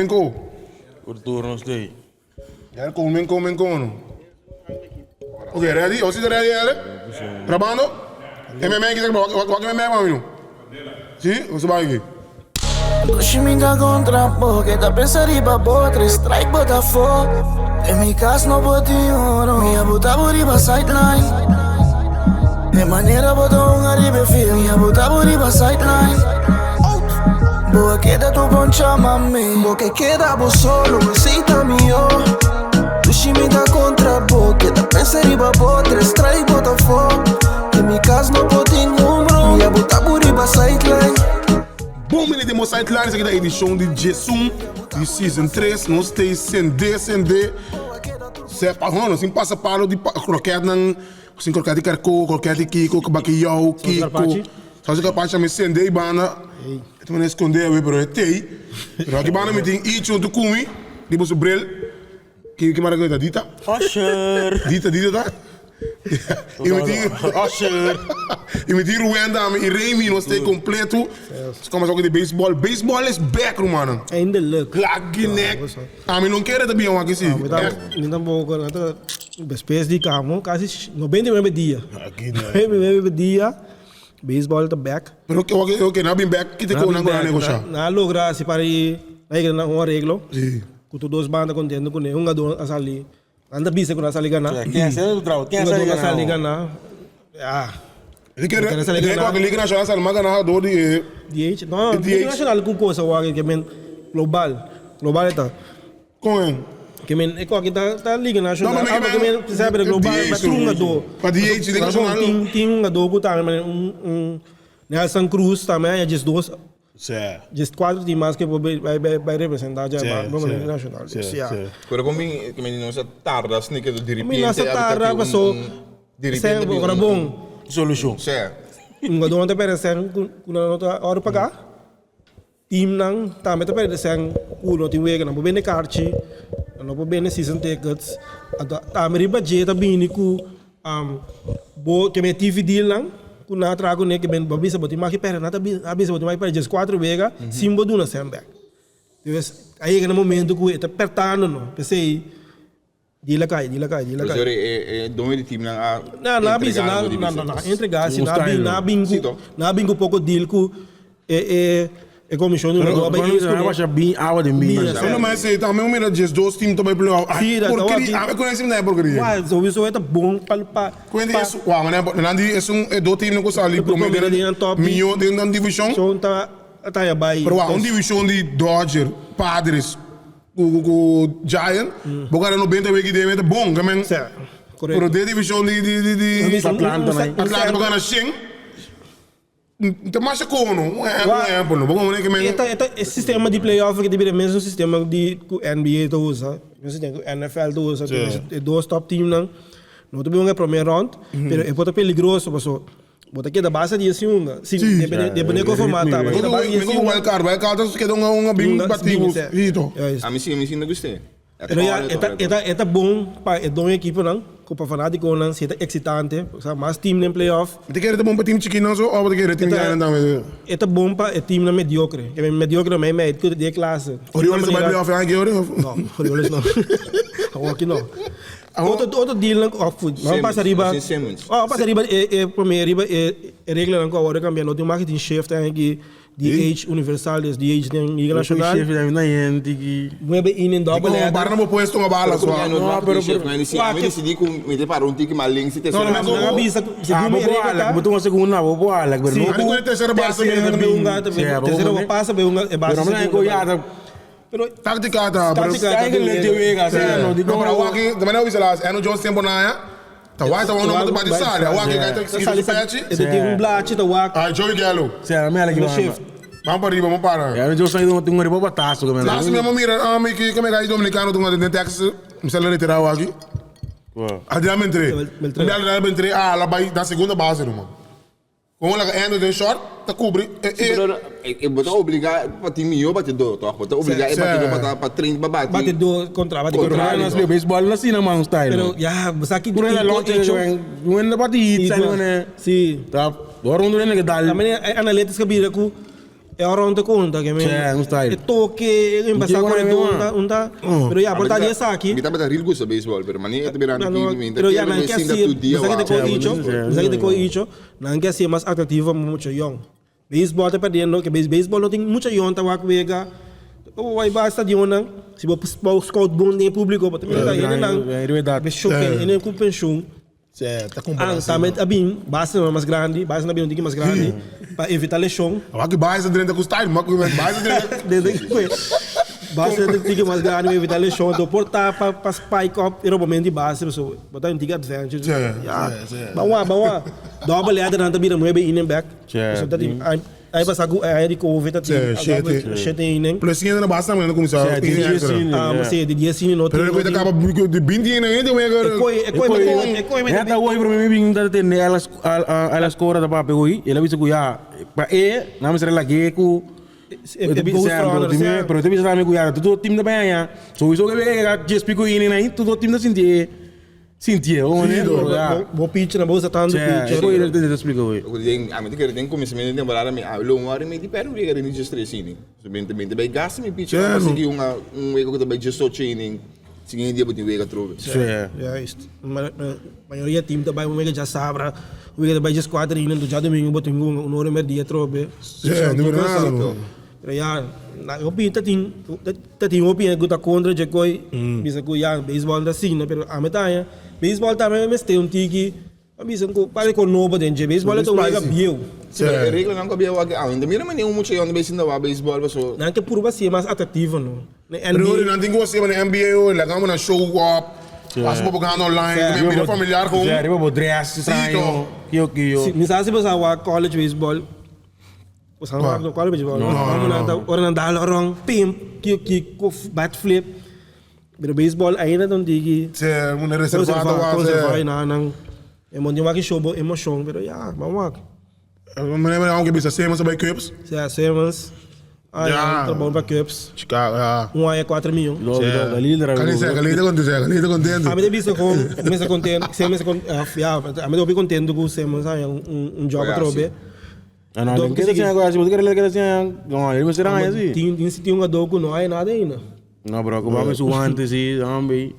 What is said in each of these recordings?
Menko. Por turno stay. Ya ko menko menko no. Ok, ready? Osi ta ready ele? Grabando? MMA ki ta wak MMA mami no. Si? Osi ba iki. Dushi mi ta kontra bo Keda pensa riba bo Tres strike bo ta fo Den mi kas no por tin oro Mi a buta bo riba sideline E manera bo ta hunga riba e field Mi a buta bo riba sideline Bo a keda tu poncha mami Bo ke keda bo solo esey ta mihó Dushi mi ta kontra bo Keda pensa riba bo Tres strike bo ta fo Den mi kas no por tin un bro Mi a buta bo riba sideline. Bon bini den bo sideline esaki ta edishon di djesun di season tres nos stay sende sende sepa hono sin pasa palo di kroketnan sin kroket di karko kroket di kiko bakiyou kiko Sauce carpaccio mi sende y banda e ta manda esconde awe pero e tey pero aki banda mi tin ichi hunto cu mi riba su bril ki ki mara cu e ta dita Usher dita dita ta y mi tin Usher y mi tin Ruben tambe y Remy nos stay completo nos comenzá cu di baseball baseball is back rumannan Eindelijk. Lagi nek ami no kere ta bien wak si Mi tampoco na ta despues di camo casi 99 dia 99 dia. Baseball ta bek. Pero oke oke oke nan a bin bek kite ku nan ku nan a negosha? Nan a logra si para i nan yega na un areglo Si. ku tur dos banda kontento kuné. Un hungadó a sali nan ta bisa ku nan a sali ganá. Ken a sali su trabou? Ken a sali Un hungadó a ganá? sali ganá. Ya. E kere Ken a sali e ganá. ku Liga Nashonal sali mas ganá dor di e DH? No, E DH. Liga Nashonal ku kosa wak ke men global. Global e ta. Kon e? Ke men e koki ta ta Liga No, Nashonal. ma mi Ah, ke ke men men sabe e global DH pa tur hungadó. Pa DH Liga Pasobra Nashonal. tin tin hungadó ku tambe manera un un Nelson Cruz tambe haña 12 Sí. 14 tin mas ke por bai bai bai representá dja Sí, pa sí. Liga Nashonal. Sí, Dus ya. sí. Pero kon bin ke men no sa tarda asina ke di Mi no repente sa a tarda bin un paso un di sèn repente bin ora un bon. Solushon. Sí. Hungadó no ta pèrdè sèn ku ku nan no ta ora pagá. Teamnan tambe ta perde sèn ku no tin wega, nan por bende karchi, nan no por bende season tickets. Anto tambe riba dje ta bini ku bo ke men TV dealnan ku nan a traha kuné ke men bo a bisa bo tin maki perde, nan ta a bisa bo tin maki perde djes kuater wega sin bo duna sèn bèk. Entonces a yega na momento ku e ta pertando no, p'esei. Di la kai, di la kai, di la kai. Pero e e doño di teamnan a Na, na bisa, entrega na, algo di na, bisa. na, na entrega, si Un na bin, style. na bin Sí, ku, to. na bin ku poko deal ku e e e komishon di Pero hungadó a bai cuando eens se kuné. basha bin awa den bin. Bin, Solo mas e tambe un mira 12 team ta bai playoff. Ay, Sí, da- porkeria. da- Awe con ese na porkeria. Wah, sowieso e ta bon pa pa Cuenta pa es, wah, mané, nan di es un e dos team no ku sali Promé promé den nan top di- mihó den nan divishon. son ta ta ya bai. Pero wah, un divishon di Dodger, Padres, Ku ku Giant, bo gana 90 wiki den ta bon, ke men. Sí, korekto. Pero den divishon di di di di Atlanta na. Atlanta bo gana 100, ta masha kono, un ehempel no, bo kono ke men. E ta e ta e sistema di playoff aki ta bira mesun sistema di ku NBA ta usa, mesun sistema ku NFL ta usa, e dos top teamnan no ta bin hunga e prome round, pero e por ta peligroso paso. Bo ta keda basa di esi hunga. Si, Sí. depende, depende kon formato ta. Bo ta keda basa di Mi esi ku hunga. wild card, wild card ta keda un un bin Hunga, bati bin, bo. sè. Sí, to. Juist. A mi si, a mi si no gust'é. Pero ya, e ta, e ta, e ta bon pa e doño ekiponan, ku pa fanatikonan, si e ta eksitante, osea mas team den playoff. Bo ta kere ta bon pa team chikinan so òf bo ta kere team E ta, grandenan tambe? e ta bon pa e teamnan mediokre. Ke men mediokre mei mei ku di e klase. Orioles ta bai playoff e aña aki ora? No, Orioles no. Awor aki no. Otro otro dealnan ku of nan pasa riba oh pasa riba e e prome riba e e reglanan ku awor a kambia no tin mas ki tin shift aki DH universal des DH den Liga Nacional nuebe inning double header. Barna bo puesto un bala sua. No pero mi disidi ku mi ta para un tiki mas links si No nan a bisa segun mi regla ta Bo tuma segunda bo por hala si tercera base tercera bo pasa bay hunga e base segunda. Pero Táctica ta, pero Táctica ta Eigenlijk den de wega, Sí. sea no, di No, pero awor aki, de manera bisa las, Eno Jones tempo na ya. Ta wak ta wak no ta bati sali. Awor aki kai ta sigi su pechi. E tin un blachi ta wak. Ah, Joey Gallo. Sea, me ala ki No manda. shift. Vamos pa arriba, vamos para. Eno Jones ay tin un riba batazo que me. Laatste mi amo mira, ah, mi ki me kai dominicano tunga den Texas, mi sali retirado aki. Adrián Beltré. Beltré. Mi Adrián Beltré, ah, la bai na segunda base, no man. Kon laga endo den short ta kubri e Sí, pero e bo ta obliga pa tin mihó batidó tòg? Bo ta obliga e batidó pa ta pa train pa bati. Batidó kontra bati Kontra. Pero nos baseball no asina man style. Pero ya bo sa ki Puro na lonche hecho. Wen ta bati hit sa wen. Sí. Ta ora un dure ke dal. Tambe e analytics a bira ku. E ora un ta konta ke men. Che, un style. E toke, e empezá Diego kore na don mi ta, un ta. Pero ya, por ta di esaki. Mi tabata real gusta baseball, pero manera ta birando No, ki mi ta pero ya kere nan mi ke sinta hasié, tur dia mi sa ke te wak. ko icho, mi sa ke te ko Che. icho, nan ke hasié mas atractivo pa mucha yong. Baseball ta perdiendo, ke baseball no tin mucha yong ta wak wega. Bo bai ba stadionnan, si bo bo scout bon den e publico, bo ta mira ta hendenan be shoke, hende ku penshun. Sè, ta compara Ah, asina. tambe a bin basenan mas grandi, basenan a bin un tiki mas grandi pa evita leshon. Awor ki base drenta ku style, ma ku base drenta. Drenta ku base un tiki mas grandi pa evita leshon, anto por ta pa pa spike up e robamento di base, pasobra bo ta un tiki advantage. Sè, Ya, sè, sè. ban wak, ban wak. Double header nan ta bira nuebe inning bek. Sè. Pasobra ta tin Aña pasá ku aña di covid ta tin Shete. shete inning. Plus siguiente na basta también kuminsá Sí, di inning dies extra. inning. Ah, Yeah. sí, di dies inning no Pero tin. después te acaba di 20 inning ainda wega. E koi, e koi, e koi, Ya ta hoy pero mi bin ta tende a las a las cora ta papia hoy. El a bisa ku ya pa e na mester lag'é ku E goes for honor, sí. Pero te bisa tambe ku ya tur team ta bay aña. Sowieso ke wega djes pico inning ahí tur team ta sinti e Sintié, oh, Sí, né? dor. Ja. Bo pitcher, bo usa tantu Tja, pitcher. e ko te explica hoy. Aku den, a mi te kere den kuminsamentu di temporada mi a lo un hora i media perde un wega den di djes tres inning. So mi ta bai gasta mi pitcher Tja, pa no. sigui un un wega ku ta bai djes ocho inning. Siguiente dia bo tin wega atrobe. Tja. Juist. Ma mayoria team ta bai un wega djasabra, un wega ta bai djes kuater inning, anto djadomingo bo tin un ora i merdia atrobe. Tja, no nada, no. Pero ya, na hopi ta tin, ta tin hopi hende ku ta kontra dje koi, bisa ku ya beisbòl ta asina, pero ami ta haña beisbòl tambe mester un tiki, a bisa ku parse ku nobo den dje, beisbòl ta un wega bieu. Si, pero e reglanan ku a bieu aki awe, no ta mira manera un mucha yòn ta bay sinta wak beisbòl paso. Nan ke purba hasié mas atraktivo no. Na Pero NBA. nan tin ku hasié manera NBA hoy, laga nan show up, hasi propaganda online, ku bira familiar kon. Ja, riba bo dress, straño, kio kio. Si, mi sa si bo sa wak college baseball. Bo sa no cual baseball no? No, no, no. Ora nan dal rong, pim, kio kiko, bat flip. Pero baseball ainda ta un tiki. Se un reservado Conserva, wa conserva se. na nan. E mon tin wak show bo emocion, pero ya, ban wak. Meneer meneer aunque bisa Simmons a bay Cubs. Sea Simmons. Ay, Ja. trabou pa Cubs. Chicago, ja. Un aña 4 miljoen. Lo, lo, Galil era. Galil, Galil ta contento, Galil ta contento. Ami ta bisa con, mi ta contento, Simmons con, ya, ami ta hopi contento cu Simmons haña un un job Ja, atrobe. si. Ah, no, el keda sin algo así, porque el keda sin, no, él me será así. Tin tin tin un jugador cu no hay nada ainda. No, pero como me su guante, sí, hombre.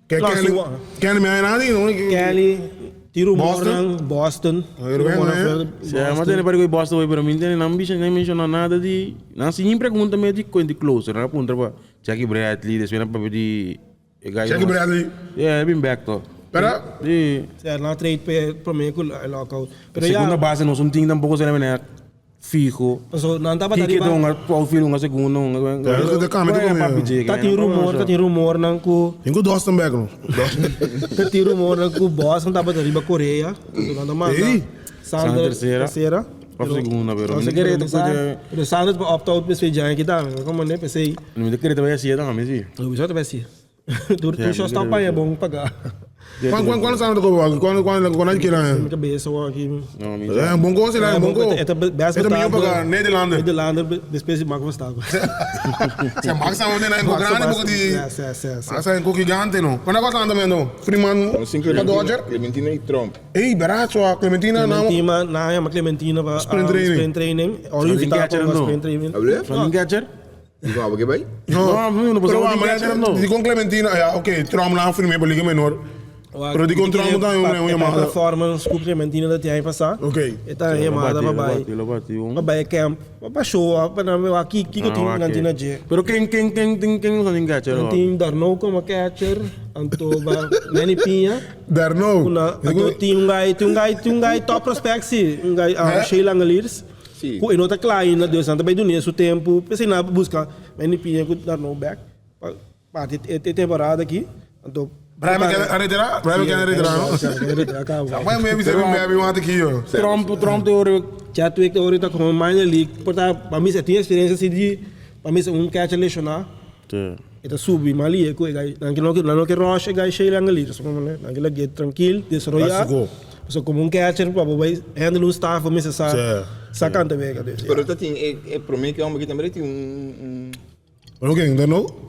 Ke No, Kelly, su wa- Kelly me hay nada no? Kelly, tin rumornan, Boston? Boston. Ah, yo Rumornan eh. fuera Sí, además tiene para que Boston, güey, pero mi entiende, no no menciona nada de, no, sin pregunta me di cuenta closer, no apunta pa Jackie Bradley, después pa di Jackie Bradley. Yeah, been back to. Pero Sí. Sea, nan trade pe prome cu e lockout. Pero ya, Segunda base no son team tampoco se le venía fijo. so nan tabata Kike riba. ta un outfield, un segundo, un Pero te cambia, te cambia. Ta tin rumor, ta tin rumornan cu Tin cu Dustin back no. ta tin rumornan cu Boston tabata riba Correa. Anto nan ta manda Ey. Sander Tercera. tercera. Of segunda, pero Of mi no segunda, kere Pero Sanders pa opt out pesey Yankee tambe. Como ne pesey. Mi ta kere ta bay así tambe, si. Lo bisa ta bay así. Tur tur shortstop paña bon paga. Cuan cuan cuando Sanders ta koba? Cuando cuando cuando nadie kere? Mi cabeza awor aki. No, mi Eh, bon ko sila, bon ko. E ta best E ta mihó paga Nederlander. Nederlander despues di Max Verstappen. Sa Max ta un ko grande poko di. Si, si, si, si. Max ta un ko gigante no. Cuando cosa anda mendo? Freeman pa Dodger? Clementina y Trump. Ey, beracho a Clementina na. Clementina, na yama Clementina pa Sprint training. Sprint training. Ora Sa invita catcher pa no. sprint training. Abre? Sa catcher? Di con abo ke bai? No, No, no, pero no, wa, no, maar catcher no. di con Clementina, ja, oké, Trump na firme pa liga menor. Pero di con Trump ta un un llamada. Performance cu Clementina dat aña pasa. Oké. E ta un llamada pa bai. Lo bati, un. Pa bai camp. Pa show up, pa nan wak ki kiko tin nan tin na dje. Pero ken ken ken tin ken usa tin catcher? Nan tin Darno como catcher, anto ba Manny Piña. Darno. Una, anto tin un guy, tin un guy, tin un guy top prospect si, un guy ah, Shea Langeliers. Sí. Ku e no ta kla ainda, dus nan ta bai dun'é su tempu. P'esei nan a buska Manny Piña ku Darno bek pa parti e temporada aki. Anto Brian McKenna a retirá? Brian McKenna a retirá, no? Sí, a retirá kaba. Mas mi bisa mi bebe un atiki yo. Trump, Trump te ora. Chadwick te ora ta komo minor league. Por ta pa mi e tin experiencia si di pa mi un catcher lesioná. E ta subi mas lihe ku e guy. Nan ke nan no ke rush e guy Shea Langeliers. So komo nan ke lag'é trankil, desaroyá. Pasobra komo un catcher pa bo bai handle un staff bo mester sa sa kanta wega. Dus Pero ta tin e e prome ke homber aki tambe tin un un. Pero ken ta no?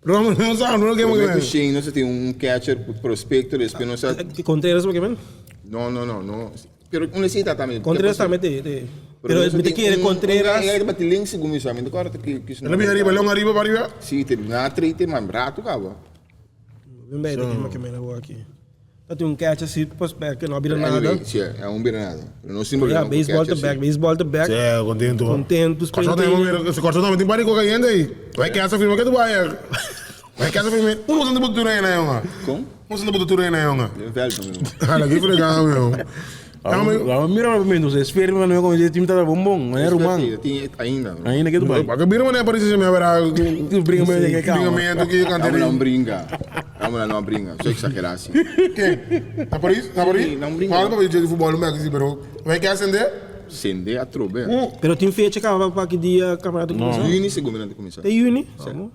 Pero no sa no ke Prome ku Shane nos a tin un catcher ku prospecto despues nos a. Contreras bo ke men? No no no no pero un esei ta tambe. Contreras tambe te te. Pero mi ta kere Contreras. E bati links segun mi sa, mi no kòrda ki ki El a bin ariba, Leon ariba pa ariba. Si, te na trei te man rato kaba. Bin bij de kima ke mena aki. Dat un catch así prospect no a bira nada. Anyway, si, e un bira nada. Pero no sin Ja, problema. baseball te back, baseball te back. Sí, contento. Contento, Corso también, Corso también tin pari cayente ahí. Vai que essa firma que tu vai. Vai que essa firma. Uno sendo botura aí, né, jongen. Com? Uno sendo botura aí, né, jongen. Den veld, meu. Hala, que fregado, meu. Vamos mira momento, se esfera no como dice time tá bom bom, é rumão. Tem ainda. Ainda que tu vai. Porque bira mané parece me haverá. Tu brinca meio de que Brinca calma. meio do que Vamos lá canteiro. não brinca. Vamos lá não brinca. Só exagerar assim. Quem? Na Paris? Na Paris? Não brinca. Fala para de futebol, mas aqui, pero vai que acender? Sende a trobe. Pero tem fecha acaba para que dia campeonato começa. Juni segundo minuto começar. Até juni. Vamos.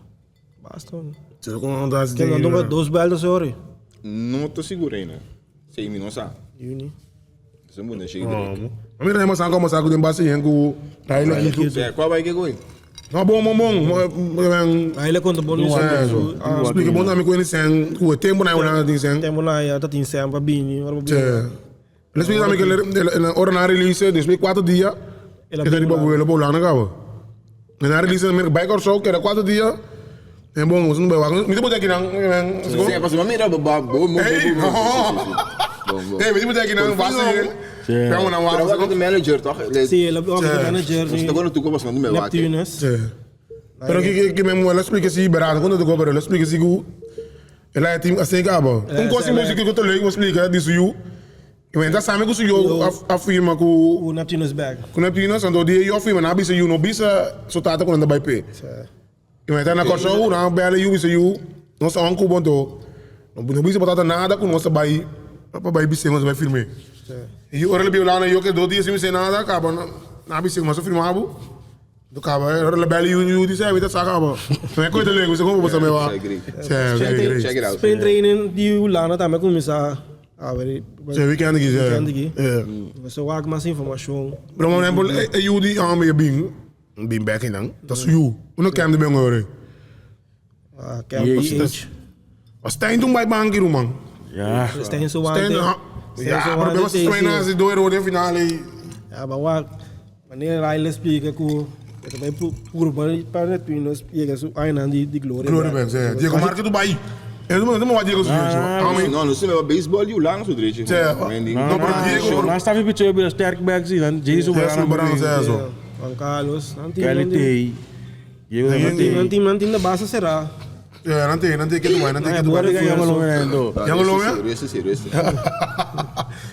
Basta. Se com vontade Tem não dois belas horas. Não tô seguro ainda. Sei mi não sabe. Juni. Você muda chega direto. A mim não é como saco de base em ku Raila aqui. É, qual vai que goi? Não bom bom bom. Aí ele conta bom nisso. É, explica bom também com ele sem o tempo na hora de sem. Temos lá, já tá tem sempre bini, ora bini. Les explica também que ele hora na release, depois quatro dias. Ele Que tá de boa ele lá na cava. Na release também bike or show que era quatro dias. É bom, você não vai. Me botar aqui não. Sim, passou uma mira, bom, bom, bom, bom. Ei, Bom, bom. Ei, me botar aqui não, base. Sim. Vamos na Pero hora. agora o manager, toch? Sim, ele é o manager. Você tá agora tu como passando meu aqui. Neptunus. Sim. Pero que que mesmo ela explica se barato quando eu pero ela explica se que ela é time assim acaba. Um coisa música que eu tô lendo, explica disso you. E mas sabe que o senhor afirma que o O Neptunus back. quando é pina sando dia eu afirma na bisa you no bisa so tata quando vai pé. E mas na corso na bela you bisa you nossa onco bom to. Não bisa batata nada com nossa vai para vai bisa nós vai firme. E ora ele lá na eu que dois dias sem nada acaba na bisa nós firmava. Do cabo, ora bela you you disse, "Ai, tá saca, ba." Não é coisa legal, você como você me vai. Sim, Check it out. Sprint training de Ulana também começar a ver. Sim, weekend aqui, Weekend aqui. É. Você vai mais informação. Pero por exemplo, eu di aan me bing, bing back in dan. Dat is you. Uno kem de bing hoor. Ah, que é o PH. Was Stijn toen bij bank hier man. Ja. Stijn Stijn, Suwante. ja, maar was twee na ze door de finale. Ja, maar wat wanneer Riley explica que eu também puro para Neptunus chega su ainda de de Glory. Glory back, ja. Diego Marques do Bahia. Eu não não Diego Sujo. Não, não sei, mas baseball e o lang zo direito. Não, pero Diego, Nós estava pedindo para sterk back sim, dan Jason Jason Barão, ja, zo. Juan Carlos, não tem. Kelly T. Diego Não T. tem, não tem na base será. Ja, não tem, não tem que do Bahia, não tem que do Agora Bahia. ganhamos o momento. Esse sério, esse.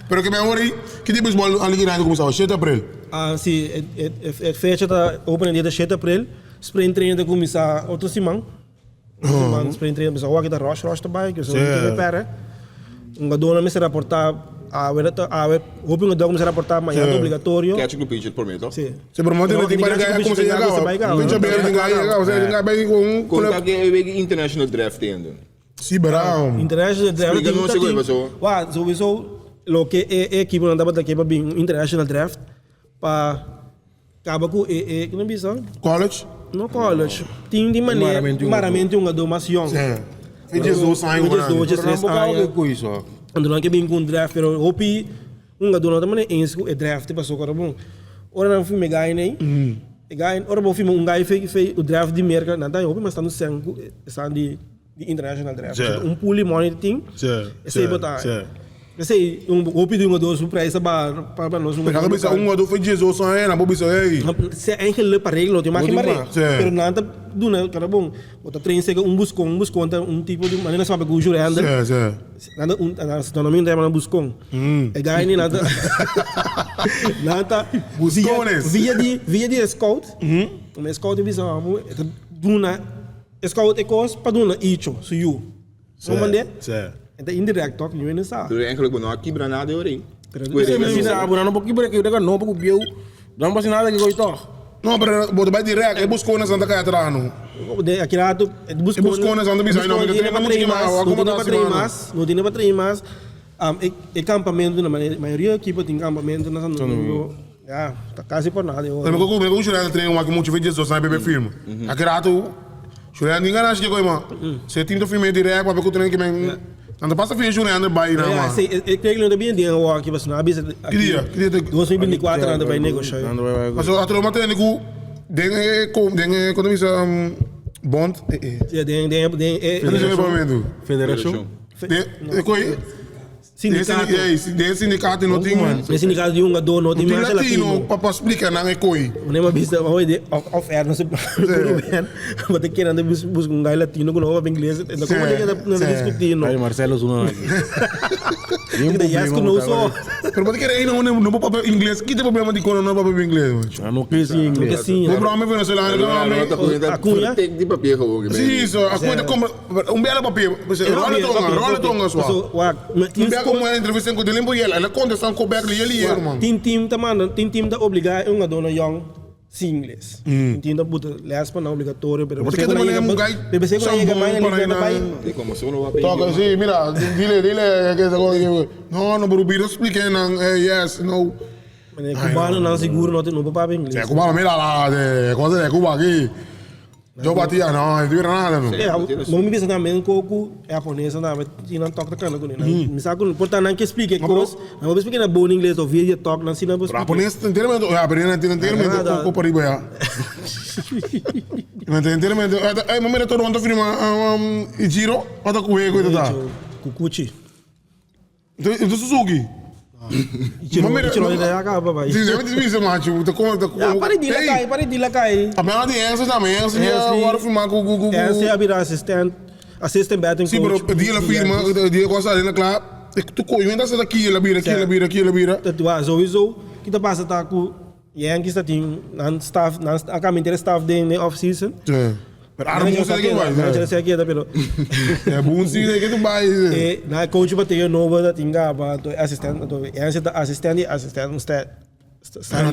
Pero que me hoor que die baseball aan die começou 7 april. Ah, sim, é, é, é fecha tá open dia 7 de abril. Sprint training tá começar outra semana. Outra semana sprint training começar o aqui da Rocha, Rocha também, que eu sou Sim. de pera. Um dona me se rapportar a ver a ver, hope um dona me se rapportar amanhã é obrigatório. Catch o pitcher por mim, toch? Sim. Se promote Pero tem para que que como se chama. Pincha bem, tem aí, você tem bem com Conta que eu vejo international draft ainda. Si Brown. International draft. Explica não sei como passou. Wa, sowieso lo que é equipe não dá para daqui para bem international draft para acaba com é é que não bisa College. no college. Tem de maneira Maramente um maramente um jogador mais young. Sim. Fez 18 anos. 22, 23 anos. com isso. Quando não que bem com draft, pero hopi um jogador não também eens com draft passou cara bom. Ora não fui me ganhar nem. E ganhar, ora bom fui um guy fez fez o draft de América, nada hopi mas está no sangue, está de de international draft. Sim. Um pool money thing. Sim. Esse aí botar. Sim. Esse aí um hopi de um jogador surpresa para para nós um. Pero bisa um jogador foi 18 anos, não bisa ei. Se eigenlijk para regla, tem mais que Sim. mare. Pero nada duna cara bom. Bota trein sega um buscon, um buscon um tipo de maneira sabe que o jurando. Sim, sim. Nada um nada se não me engano buscon. E gai ni nada. Nada Buscones. Via de via de scout. Um scout bisa amo duna scout e cos pa duna icho su you. So mande. Sim. Então indirect toch, nu in sa. Dus eigenlijk ben ik kibra na de oring. Você me sabe, não pouco que eu não pouco biu. Não passa nada que eu toch. Não, pero boto vai direto, é buscou na Santa Catarina. De aqui lá tu E buscou na Santa Bisa, não, porque tem muito que mais, não tem para treinar mano. mais, não tem para treinar mais. Um, e, e campamento na maioria equipe tem campamento na Santo Domingo. Ja, tá quase por nada. Eu, Eu me como eu chorando treino aqui muito vezes só sabe bebê firme. Aqui rato, chorando ninguém acha que coisa, mano. Se time do firme direto, para que o treino que vem. Nan ta pasa fin shurender bai nan Ja, man. sí, e regeling ta bien den awor aki pasobra nan a bisa Ki dia? Ki dia ta? 2024 nan ta bai negosha. Nan ta bai bai. Pasobra atro mi a tende ku den e ko den e kon ta bisa bond e e. Ja, den den den e. Kon ta bisa e parlamento? Federashon. Den e koi? Sindikato. Den sindikato no tin. Den sindikato di hungadó no tin masha latino. latino. Pa pa splika nan e koi. Wanneer mi a bisa hoy de off air no se Ruben bo ta kere nan ta buska un guy latino ku no papia ingles e ta komo ta keda nan ta diskuti no. Ay Marcelo su nan aki. Tin yes ku no so. Pero bo ta kere ei no por papia ingles kita problema di kono no papia ingles man. Ah, no ke siña ingles. No ke siña. Bo broma venezolano Pero no, no ta cuña ta Acuña? tek di papia gewoon. que Sí, so acuña ta compra un bela papia. Rola tonga, rola tonga swa. So, wak, me tin Un bela como era entrevista con Dylan Boyel, ela contesta con back li li man. Tin team ta manda, tin team ta obliga e hungador na yong sin ingles. Tin team ta buta les pa nan obligatorio, pero Bo ta keda manera un guy pero pensé cu nan yega sambon minor para league nan ta nan. bay. Y como si uno va a pedir Toca, idioma. sí, mira, dile, dile que no, no, pero bira explique nan, yes, no. Manera cubano nan sigur no no por papia ingles. Si cubano mira la de cosa de Cuba aquí. Yo batía, no, no tuviera nada, no. Ja, no mi bisa tambe un poco japonés tambe tin nan tok ta cana con nan. Mi sa cu por ta nan ke splica e cos, nan por splica na bon ingles of via tok nan si nan por splica. Japonés enteramente, ja, pero enteramente poco pa riba ya. Enteramente, ey, mi mira Toronto firma Ichiro, ota cu e cu ta. Cucuchi. Ento Suzuki. Ichiro, Ichiro ya acaba bai. Si, si, si, macho, ta como ta Ya, para di la kai, para di la kai. A mena di Enzo tambe, Enzo ya word firma ku ku ku. Enzo ya bira assistant, assistant batting coach. Si, pero di la firma, di cosa arena kla, tu ko, inventa sa ki la bira, ki la bira, ki la bira. Ta wa, sowieso, ki ta pasa ta ku Yankees ta tin nan staff, nan a cambia entero staff den den off season. Sí. Pero Aaron Boone sabe que vai. Manager sa keda pero. É Boone sim que tu vai. E na coach bateo nobo ta tin gaba, to assistant, to Yankees ta assistant y assistant un sta. Sta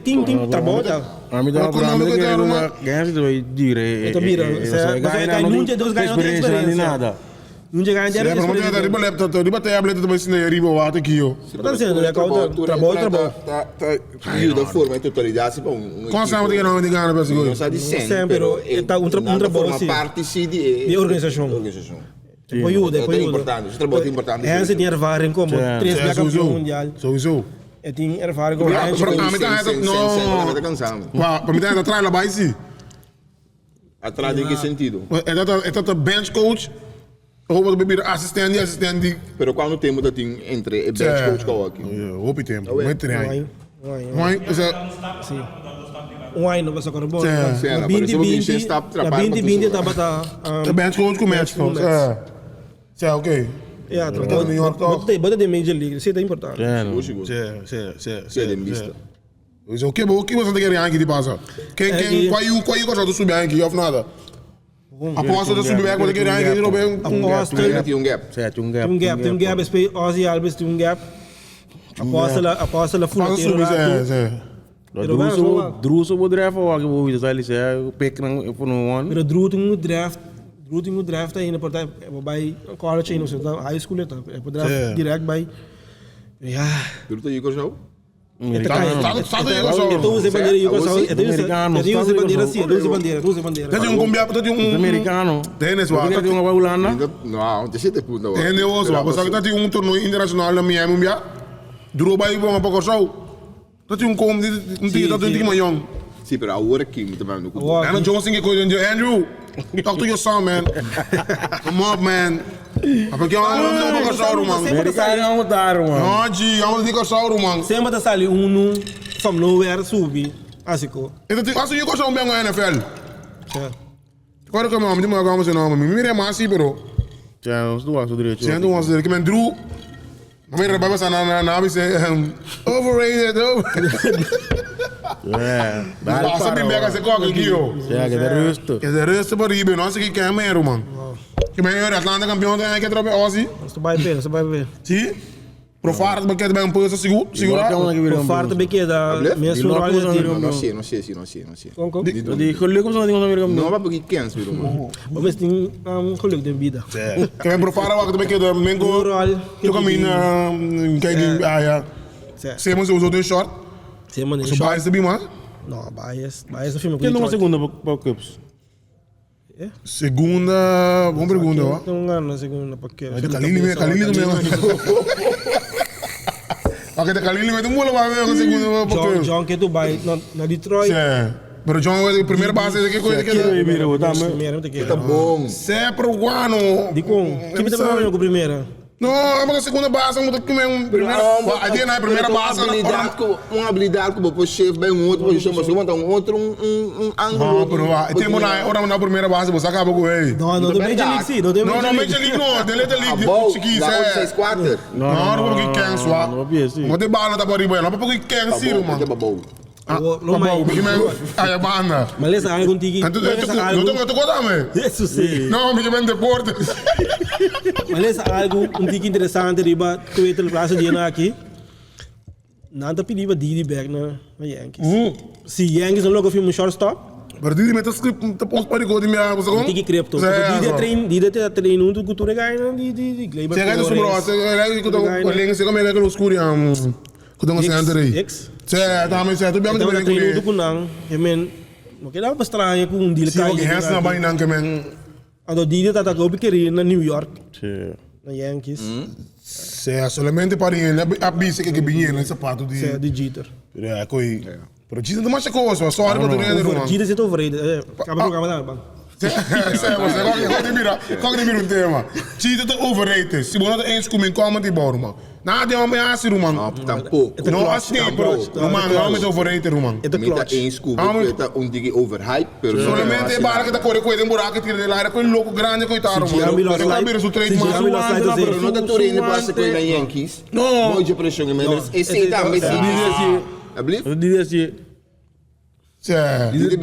Tin tin trabou ta. A mi ta Pero a mi ta ku kere nome kuma Yankees ta bai dire. Ta bira, o sea, nunca dos gana no tin experiencia. nada. Nunca gana Sí, pero no te riba laptop, riba tablet, te bai sinta riba water aqui, yo. Tá dizendo, né? Trabou, trabou, trabou. Ta ta yuda forma e totalidad si pa un un Kon sabe que não de gana para No sa di sen, pero pero ta un nan ta trabou forma si. parti si di e Di organisashon. Organisashon. Por yuda, por Ta yuda. importante, su trabou ta importante. Hense tin ervaring como tres bia campeon mundial. Sowieso. E tin ervaring como Ja, Hense. pero a mi ta Sen, no. sen, sen, ta cansando. Pa pa mi ta atrás la bai si. Atrás den ki sentido? E ta ta bench coach. Hopi ta bira assistent di assistent di. Pero cuando tempo ta tin entre e bench coach cu awaki? Hopi tempo, un aña. Un aña. Un aña, o sea. Si. Un aña no pasa corre bon. Si. Na binti binti, na binti binti tabata. E bench coach cu match coach. Si, ok. Ya, trabou. Bo ta den Major League, si ta importante. Sigur, sigur. Si, si, si. Si, den bista. So, ke bo, ke bo ta kere Yankee di pasa? Ken, ken, kua yu, kua yu kòrsou ta subi Yankee òf nada? Apòstel ta subi bèk, bo ta kere Yankee di robe un Apòstel. Tin un gap. Sè, tin un gap. Tin un gap, tin un gap. Despues Ozzie Albies tin un gap. Apòstel, Apòstel a fula Pasa tero subi, sè, rato. sè. Pero bueno, Druso, so- Druso bo draft òf bo wita sa li sè, pick nan for no one. Pero Drew tin un draft, Drew tin un draft ainda por ta, e por bai college ainda, osea high school e ta, e por draft Sè. direct bai. Ya. Drew ta yu Kòrsou? E ta usa e bandera di Curaçao. E ta usa e bandera si, e ta usa e bandera, e ta usa e bandera. Ta tin un kumbia, ta tin un. Americano. Dennis wa. Ta tin un Hulanda. No, te siete punto. Dennis wa, pasobra ta tin un torneo internacional na Miami un bia. Duro bai bon pa Curaçao. Ta tin un kom di un tiki ta tin un tiki mayon. Si, pero awor aki mi ta bando ku. Andrew Johnson ke koe Andrew, talk to your son man. Come up man. Apa ke amo no pa Kòrsou ruman. Americano amo ta ruman. No G, amo di Kòrsou ruman. Semper ta sali unu from nowhere subi asiko. E ta tin aso yu Kòrsou un ben NFL. Ja. Kòrda ku mi di mi amo su nòmber. Mi mira e mas si pero. Ja, nos tu wak su derecho. Si, nos tu wak su derecho. Ki men Drew. Mi mira bai pasa na na bisa overrated overrated. Ja. Pasa bin bek ase kòk aki yo. Ja, ke ta rustig. Ke ta rustig pa riba, no asiki ken mero man. Ke men yori Atlanta kampion ta ke trope Aussie. Nos ta bai pe, nos ta bai pe. Si? Profar ta keda bai un puesto sigur, sigurá. Profar ta bai keda mes un rol di team. No sé, no sé, si no sé, no sé. Kon kon? Di geluk of zo ding ons No, maar porque kens weer man. Bo mes tin geluk den bida. Ke men Profar a wak ta bai keda men go. Un rol. Tu camina kijk di ah ya. Semos sowieso den short. Semos den So short. Baez ta bin mas? No, Baez, Baez ta firma ku Ken Detroit. tuma segundo pa Cubs? Segunda, bon pregunta hoor. Ken gana segunda pa ke? Ay, Kalili me, Kalili me. Oké, de Kalili me, tu mula ba me segunda pa John, ke. John ke tu bai na, na Detroit. Sí. Pero John, de primera base, de que coisa que Kero mira, botame. Primeira, não tem que. Tá bom. Sempre guano. Di com. Que me tá falando com primeira? No, maar segunda base moet ik comer primeira. Aí na primeira base. Habilidade com uma habilidade que você chef bem um outro posição, mas você um outro um um um ângulo. Não, pero ah, tem na ora na primeira base, você acaba com ele. Não, não, do Major League sim, não do Não, não, Major League. Major League não, tem Little League, Bom, chiquis, dá é. 6 4. Não, não porque quem só. não, não, Vou ter bala tá por aí, não porque quem sim, mano. Tá bom. Ah, Não, tá bom, mas- porque me aí a banda. Mas lesa algo contigo. Então, eu tô eu tô também. Isso sim. Não, me bem deporte. Mas lesa algo um tique interessante riba Twitter plaza dia na aqui. Nada pedir ba Didi back na na Yankees. Se Yankees não logo filme shortstop, Pero Didi me tá script, tá post para de minha, você como? tiki crypto. Didi trein, Didi te trein um do cultura gai na di di di Gleyber. Você ganha sobre você ganha que tô com lenga, você como é que eu escuro, que tô com aí. X. Cê, tá, mas cê, tu bem Então que tá trein do com kunang. I mean, não quer dar pra estranha com um deal Sim, porque Hansen na banho não que men. Ando Didi tá tá go querer na New York, Sim. na Yankees. Cê, solamente para ele, a bicha que que vinha nesse sapato de. Cê de Jeter. É, coi. Pero Jeter não mais coisa, só hora para tu ganhar, Over, mano. Jeter se overrated. Eh, Acaba o programa da bang. Cê, você qual que mira, qual que mira um tema. Jeter tá overrated. Se você não eens comigo, como te bora, mano. Nada é uma ameaça, mano. Não, tampouco. Não assim, bro. Mano, não é overrated, mano. É Mi tá clutch. eens com Ah, mas- tá um dige overhype, pero Solamente é barra que tá correndo coisa em buraco, tira de lá, era coisa louco grande, coitado, mano. Giambi Eu lost quero life. ver o trade, Se mano. Giambi lost life, Pero Pero não tá tornando para se na Yankees. Não. Muito pressão, mas esse Esse- também Esse- Ablief? Diz assim, Cê.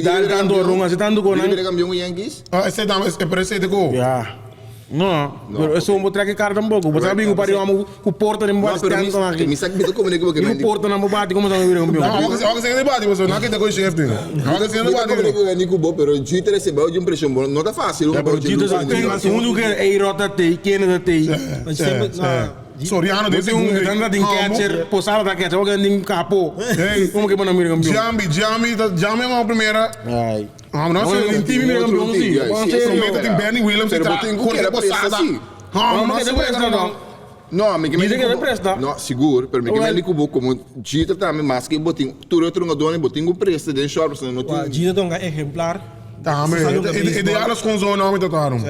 Dá tanto runga, se tanto com Ele campeão Yankees? Ah, esse dá, esse parece de go. Ja. No, pero eso un traque cara tampoco. Vos sabés que parió amo ku porta nem Não, bate pero tanto mi aqui. mi sabe que como que Ni porta não bate como sabe vir campeão. Não, vamos vamos ser debate, você não quer ter coisa chefe. Não vamos ser debate. Nico Bo, pero Jeter recebeu de impressão boa. Não tá fácil. Ja, pero Jeter tem um que é rota tem, quem é tem. Mas sempre na Soriano desse um. Tanda din catcher, posada da catcher, alguém din capo. Ei. Como que manda mir campeão? Jambi, Jambi, Jambi é uma primeira. Ai. Ah, não sei, um time mir campeão sim. Yeah, Vamos sim, ser. sim. Promete tem Benny Williams Pero e botin tra. com que era Posada. presta, sim. Ah, não Não, sei que presta, não. Não, me que Dizem que ele presta. Não, seguro, pero me que me Cubo como Jeter também, mas que botin, tu outro jogador, botin o presta den short, não Wa, tem. Jeter é um exemplar. Tá, mas ideal is gewoon zo'n naam dat daarom.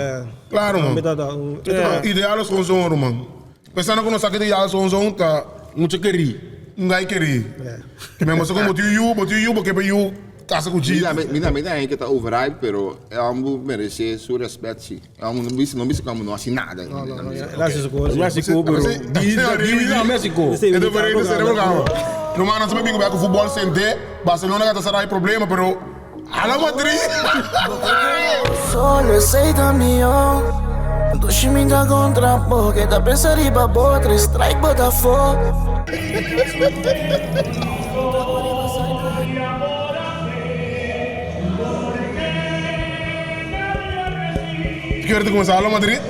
Claro, man. Ideal is gewoon zo'n man. Pensando que não sabe ideal is gewoon zo'n tá. Muito querer. Não vai querer. Que mesmo só como botiu you, botiu you, porque you casa com Mira, Jeter. mira, mira, que tá overhype, pero é algo merece seu respeito, sim. É algo não bisa, não bisa como não assim nada. Lá se coisa. México, pero. Diz México. Eu tô vendo esse programa. Romano, você me com futebol sem D, Barcelona tá será problema, pero Hala Madrid. Solo ese camión. Dushi minta contra porque tá pensando em babo, três strike Botafogo. Quero te começar Hala Madrid.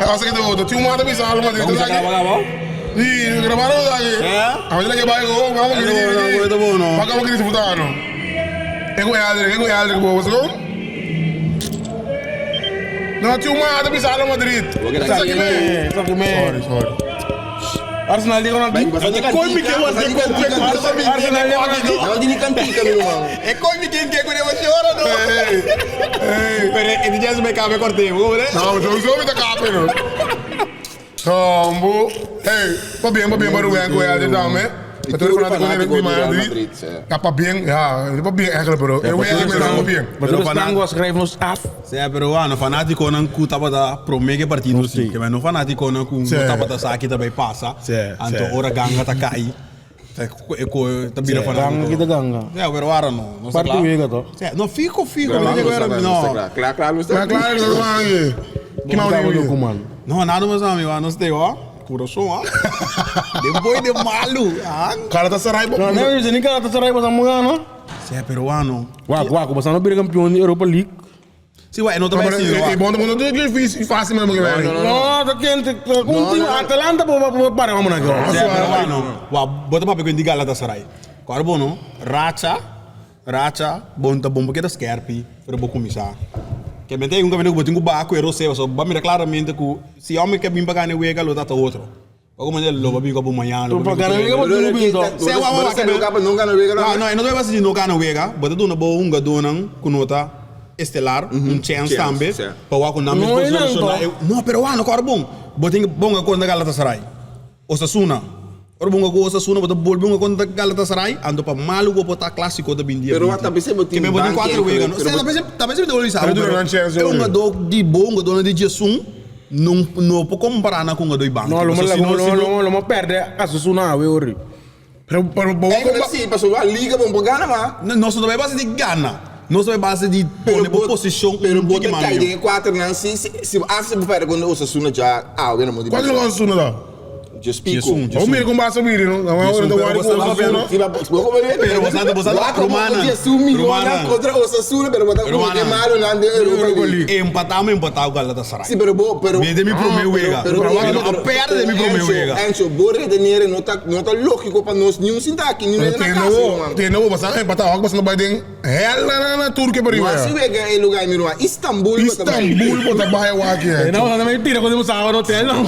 Asa que te tinha uma também Hala Madrid. Vamos acabar, acabar. Ih, gravaram aqui. É? A ver que vai go, vamos É bom, não, é bom, não. Paga que disfrutar, não. Ego é Adri, ego é Adri, você go? Não, tinha uma também Hala Madrid. Só que me. Sorry, sorry. Arsenal digo aqui. Koi mi ke was de Arsenal digo aqui. Não, de cantica, meu irmão. E koi mi quem que com você ora no. Pero e dia me cabe corte, né? Não, sowieso met de kaper, hoor. Tambo. Hey, pa bien, maar hoe en hoe dan, hè? E Maar tu toen fanático fanático do de Real Madrid. Madrid, é. Ja, pa bien, ja, pa bien eigenlijk, bro. Eu eigenlijk pa bien. Mas os tangos schrijven ons af. Sì, però ah, no fanatico non cu tapa promege partito sì, che no fanatico non cu Sì. tapa ta saki ta bai passa. Sì, Anto sì. ora ganga ta kai. Ta e co ta bira fanatico. Ganga kita ganga. Sì, però ora no, non sta Parti claro. wega toch? Sì, no fico fico, Não, non não, era não, no. Claro, claro, não Maar está. klaar, dat is Que mal Tava niet. louco, mano. No, nada mais amigo, não sei, ó. Coração, ó. De boi de malu. Ah. Galatasaray. Não, não, você nem Galatasaray você não não. Sì, però ah, no. Wacht, wacht, we staan op kampioen Europa League. Sì, ué, non te Maar vai sì, ik bond natuurlijk niet fácil met me. No, dat kent ik. Komt die Atalanta po para vamos na Sì, però ah, no. Wa, bota papi quindi Galatasaray. Agora bono, Racha, Racha, bom tá bom porque tá skerpi, pero vou começar. Ke men te un kaminda ku bo tin ku baha ku e rosé, pasobra bo a mira klaramente ku si hòmber ke bin pa gana e wega lo ta ta otro. Bo komo lo ba bin ku bo mañana, lo ba bin ku bo Pero bin. Se wa wa Pero wa ke no gana wega No, no, e no ta basa di no gana wega, bo ta duna bo hungadónan ku no ta estelar un chèns tambe pa wak ku nan mes por solushoná e. No, pero wak no kòrda bon. Bo tin ke bonga kontra Galatasaray, Osasuna. Ora bo hunga ku Osasuna bo ta bolbe hunga kontra Galatasaray, anto pa malu ku bo por ta klasiko ta bin dia Pero 20. wak ta bisa bo Ke tin men bo tin banki kuater wega no. pero Se bo ta bisa ta bisa mi ta bolbe bisa Pero bo, duna pero nan chèns e oye. hungadó di bo hungadónan di diesun no no por kompará nan ku hungadó di banki. No, lo Pasobra si no si no lo lo lo perde a Osasuna awe ori. Pero pero bo Eigenlijk si, pasobra liga bo no por gana ma. No, nos no ta bai base di gana. Nos ta bai base di pone bo posishon Pero un bo tiki ta mas kai mihó. den e kuaternan si si si bo hasta si bo perde kontra Osasuna dja awe na mo di Kuantu Barcelona. Osasuna ta? Djes pico. Djes un, djes Bo un. mira kon Barca biri no. Nan Djes ora un, ta pero wari bo ku sa papia Osasuna. no. Si ba bo komo di Pero bo sa bo sa Wak bo Rumannan, djes un milionnan Rumannan. kontra Osasuna pero bo ta komo Rumannan. e malonan den Europa League. Empatá mi empatá ku Galatasaray. Si pero bo pero Mi den mi promé wega. Pero Mi no a pero perde den mi promé Enzo, wega. Enzo, bo redeneren no ta no ta lógiko pa nos ni un sinta aki ni un Pero hende na tende kas bo, ruman. tende bo, basta empatá wak basta no bai den hel na na na Turkia pa No riba hasi ya. wega e lugar mi ruman. Istanbul bo ta bai. Istanbul bo ta bai wak ya. No, no me tira cuando sábado hotel no.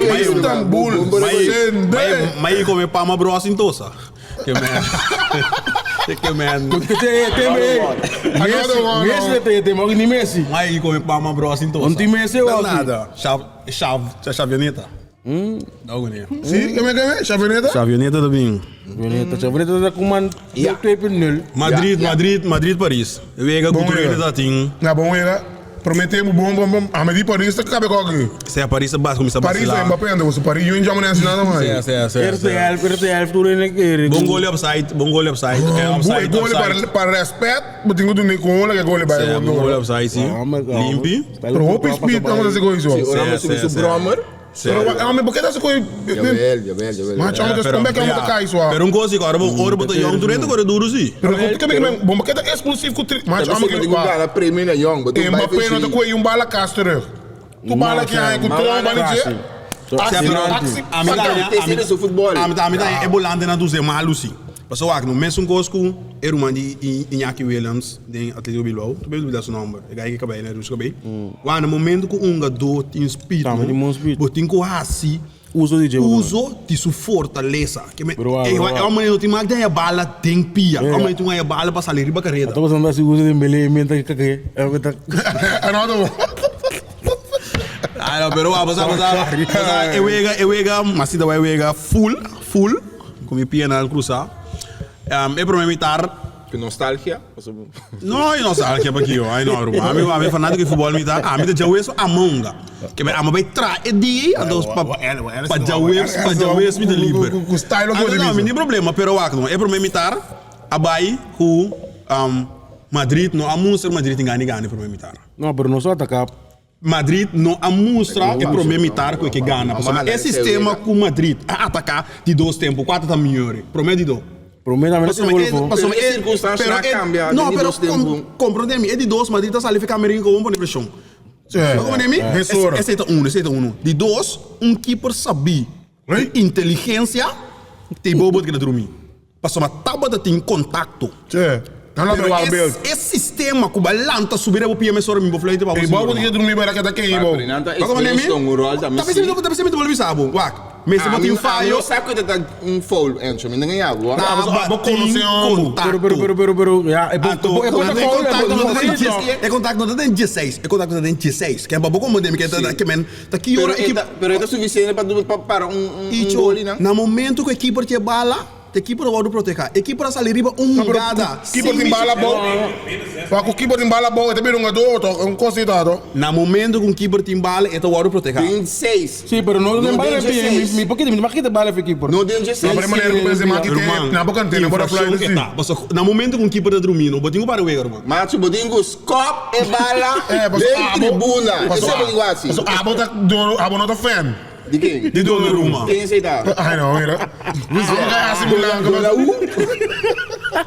Istanbul, sende. Mai come pama bros in tosa. Ke men. Ke men. Te te Another one, Messi no. te te te ni Messi. Mai come pama bros in tosa. Un ti Messi o Nada. Shav shav Xavioneta. No gune. Si, keme keme? Xavioneta? Xavioneta ta bin. Veneta, Veneta ta kuman 2.0. Madrid, Madrid, Madrid, Paris. Wega Bom ku wega. ta tin. Na bon wega. Promé tempu bon bon bon. Ame di Paris ta kabe koki. Se Paris ta bas kumisa Paris basilar. Mbappé ando, so Paris yung jamon nada mais. Se, se, se. Eerste helft, eerste helft toen in de Bom gol upside, bom gol upside. Eh, upside, Gol upside. para para respect, but tingo do com que gol Se, para bom gol upside, sim. Limpi. Pero hope speed não mas esse isso. Ora Se, mo subi se, su se. brommer. Se. Pero ame porque tá se coi. Jawel, jawel, jawel. Mas chama de como é que é cai isso. Pero un coisa agora, bom, ora bota jong durante agora duro sim. Pero que que bom porque tá expulsivo com mas Mas chama que que gana prêmio na jong, but Mbappé não tá com um bala cas terug. Tu bala que aí com três bala de. Axi, A mim dá, Tem sido su futebol. A mim dá, a mim dá, é bolante na do Zé Malu sim. Passou aqui no mesmo coisa com era uma de Iñaki Williams de Atlético Bilbao. Tu bem dá seu nome. É que acabei, né, Russo acabei. Lá no momento que um jogador tem speed, Tá, mas tem bom speed. Bo tem que assim Uso de uso de sua fortaleza. Que me, Bro, é bro. é uma maneira que tem que bala tem pia. É uma maneira que tem bala para sair riba carreira. Tô passando assim uso de Dembélé, mientras que que Another one. Ah, no, pero vamos a vamos a eu wega, eu wega, mas se da wega full, full, com mi pia na cruzar. Um, é problema militar. Que nostalgia. No, eu não sei que é aqui, ó. Ai não, bro. A mim, a mim fanático de futebol me tá. A mim tá já isso a monga. Que me ama vai tra e dia, então pa pa já pa já me de liber. Com style Ah, Não, não, nem problema, pero wak não. É problema militar. Abai ku um, Madrid no a mostra Madrid engane gane problema militar. No, pero não só atacar. Madrid não a mostra é problema militar que que gana. Mas É sistema com Madrid a atacar de dois tempos, quatro tá melhor. Promete do. Promete Passou gol. passou Pero e circunstância pero na cambia, Não, de pero dois tempos. compreende-me, é de dois Madrid tá sali fica América com uma pressão. É. Compreende-me? Ressora. Esse é um, esse é um. De dois, um keeper sabe. Ei? Inteligência, tem bobo que dormir. Passou uma tábua tem contato. Tchê. Não não Pero pero esse, esse sistema que balanta subir a PM só me bofleite para E bom que dormir para que tá quem bom. Tá Como nem um rol Tá pensando, tá pensando bolvi sabo. Wak. Mas se botin falho, Eu saco que tá um foul, Enzo, me não ganhava. tá Bo conhecer um. Pero pero pero pero pero ja, é Anto, é é contato não tá é é contato não tá em 16, é contato não tá em 16. Que é babo como dem que tá que men, tá que Pero hora equipe pero é suficiente para para um um e gol, né? na momento que a equipe te bala, a equipe não vai proteger. A equipe sai riba um jogada. Keeper tem bala bom. Para o keeper tem bala bom, também um jogador, um considerado. Na momento que um keeper tem bala, então vai proteger. 26. Sim, pero não tem Não bala tem mi 16. mi porque mi maquita bala fi keeper. Não tem 16. Não, mas maneira que Benzema que tem, na boca tem, na boca Infração fly que tá. Mas na momento que um keeper tá dormindo, botinho para o irmão. Macho, botinho, scop e bala É, de tribuna. Esse é botinho assim. Abo tá dono, abo não tá fan. De quem? De Donnarumma. Quem esse tá? Ai não, mira. Dona U?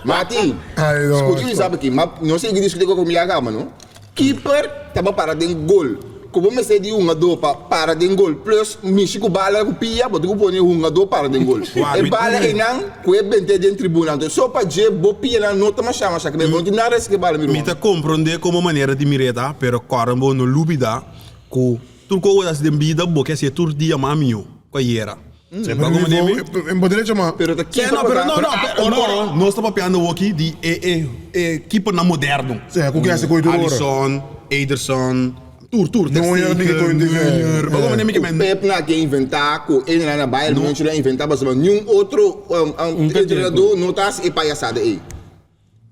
Mati, Ai, não. escute, sabe aqui, mas não sei que discutir com a minha cama, não? Keeper tava parado em gol. Ku bo mester di hungadó pa para den gol plus mishi ku bala ku pia bo tin ku pone hungadó para den gol. E bala einan ku e bent'é den tribuna anto so pa dje bo pianan no ta mashá mashá kiber bo no tin nada riska e bala mi Mi ruman. ta komprondé komo manera di mir'é ta pero kòrda bo no lubidá ku tur kos ku bo ta hasi den bida bo ke hasié tur dia mas mihó ku ayera. Pero nivo, bo derecho ma. Pero ta Sí, keeper no, bo pero ta. no, no, pero no, nos ta papiando awoki di e e e ekiponan moderno. Sí, ku ke hasi koe tur ora. Alisson, Ederson, tur, tur, Ter Neuer, Stegen, mi ke koe Neuer. Bo komo mi ke men. Pep na ke inventa ku e na Bayern Munchen a inventa pasobra niun otro entrenador no ta hasi e payasada ei.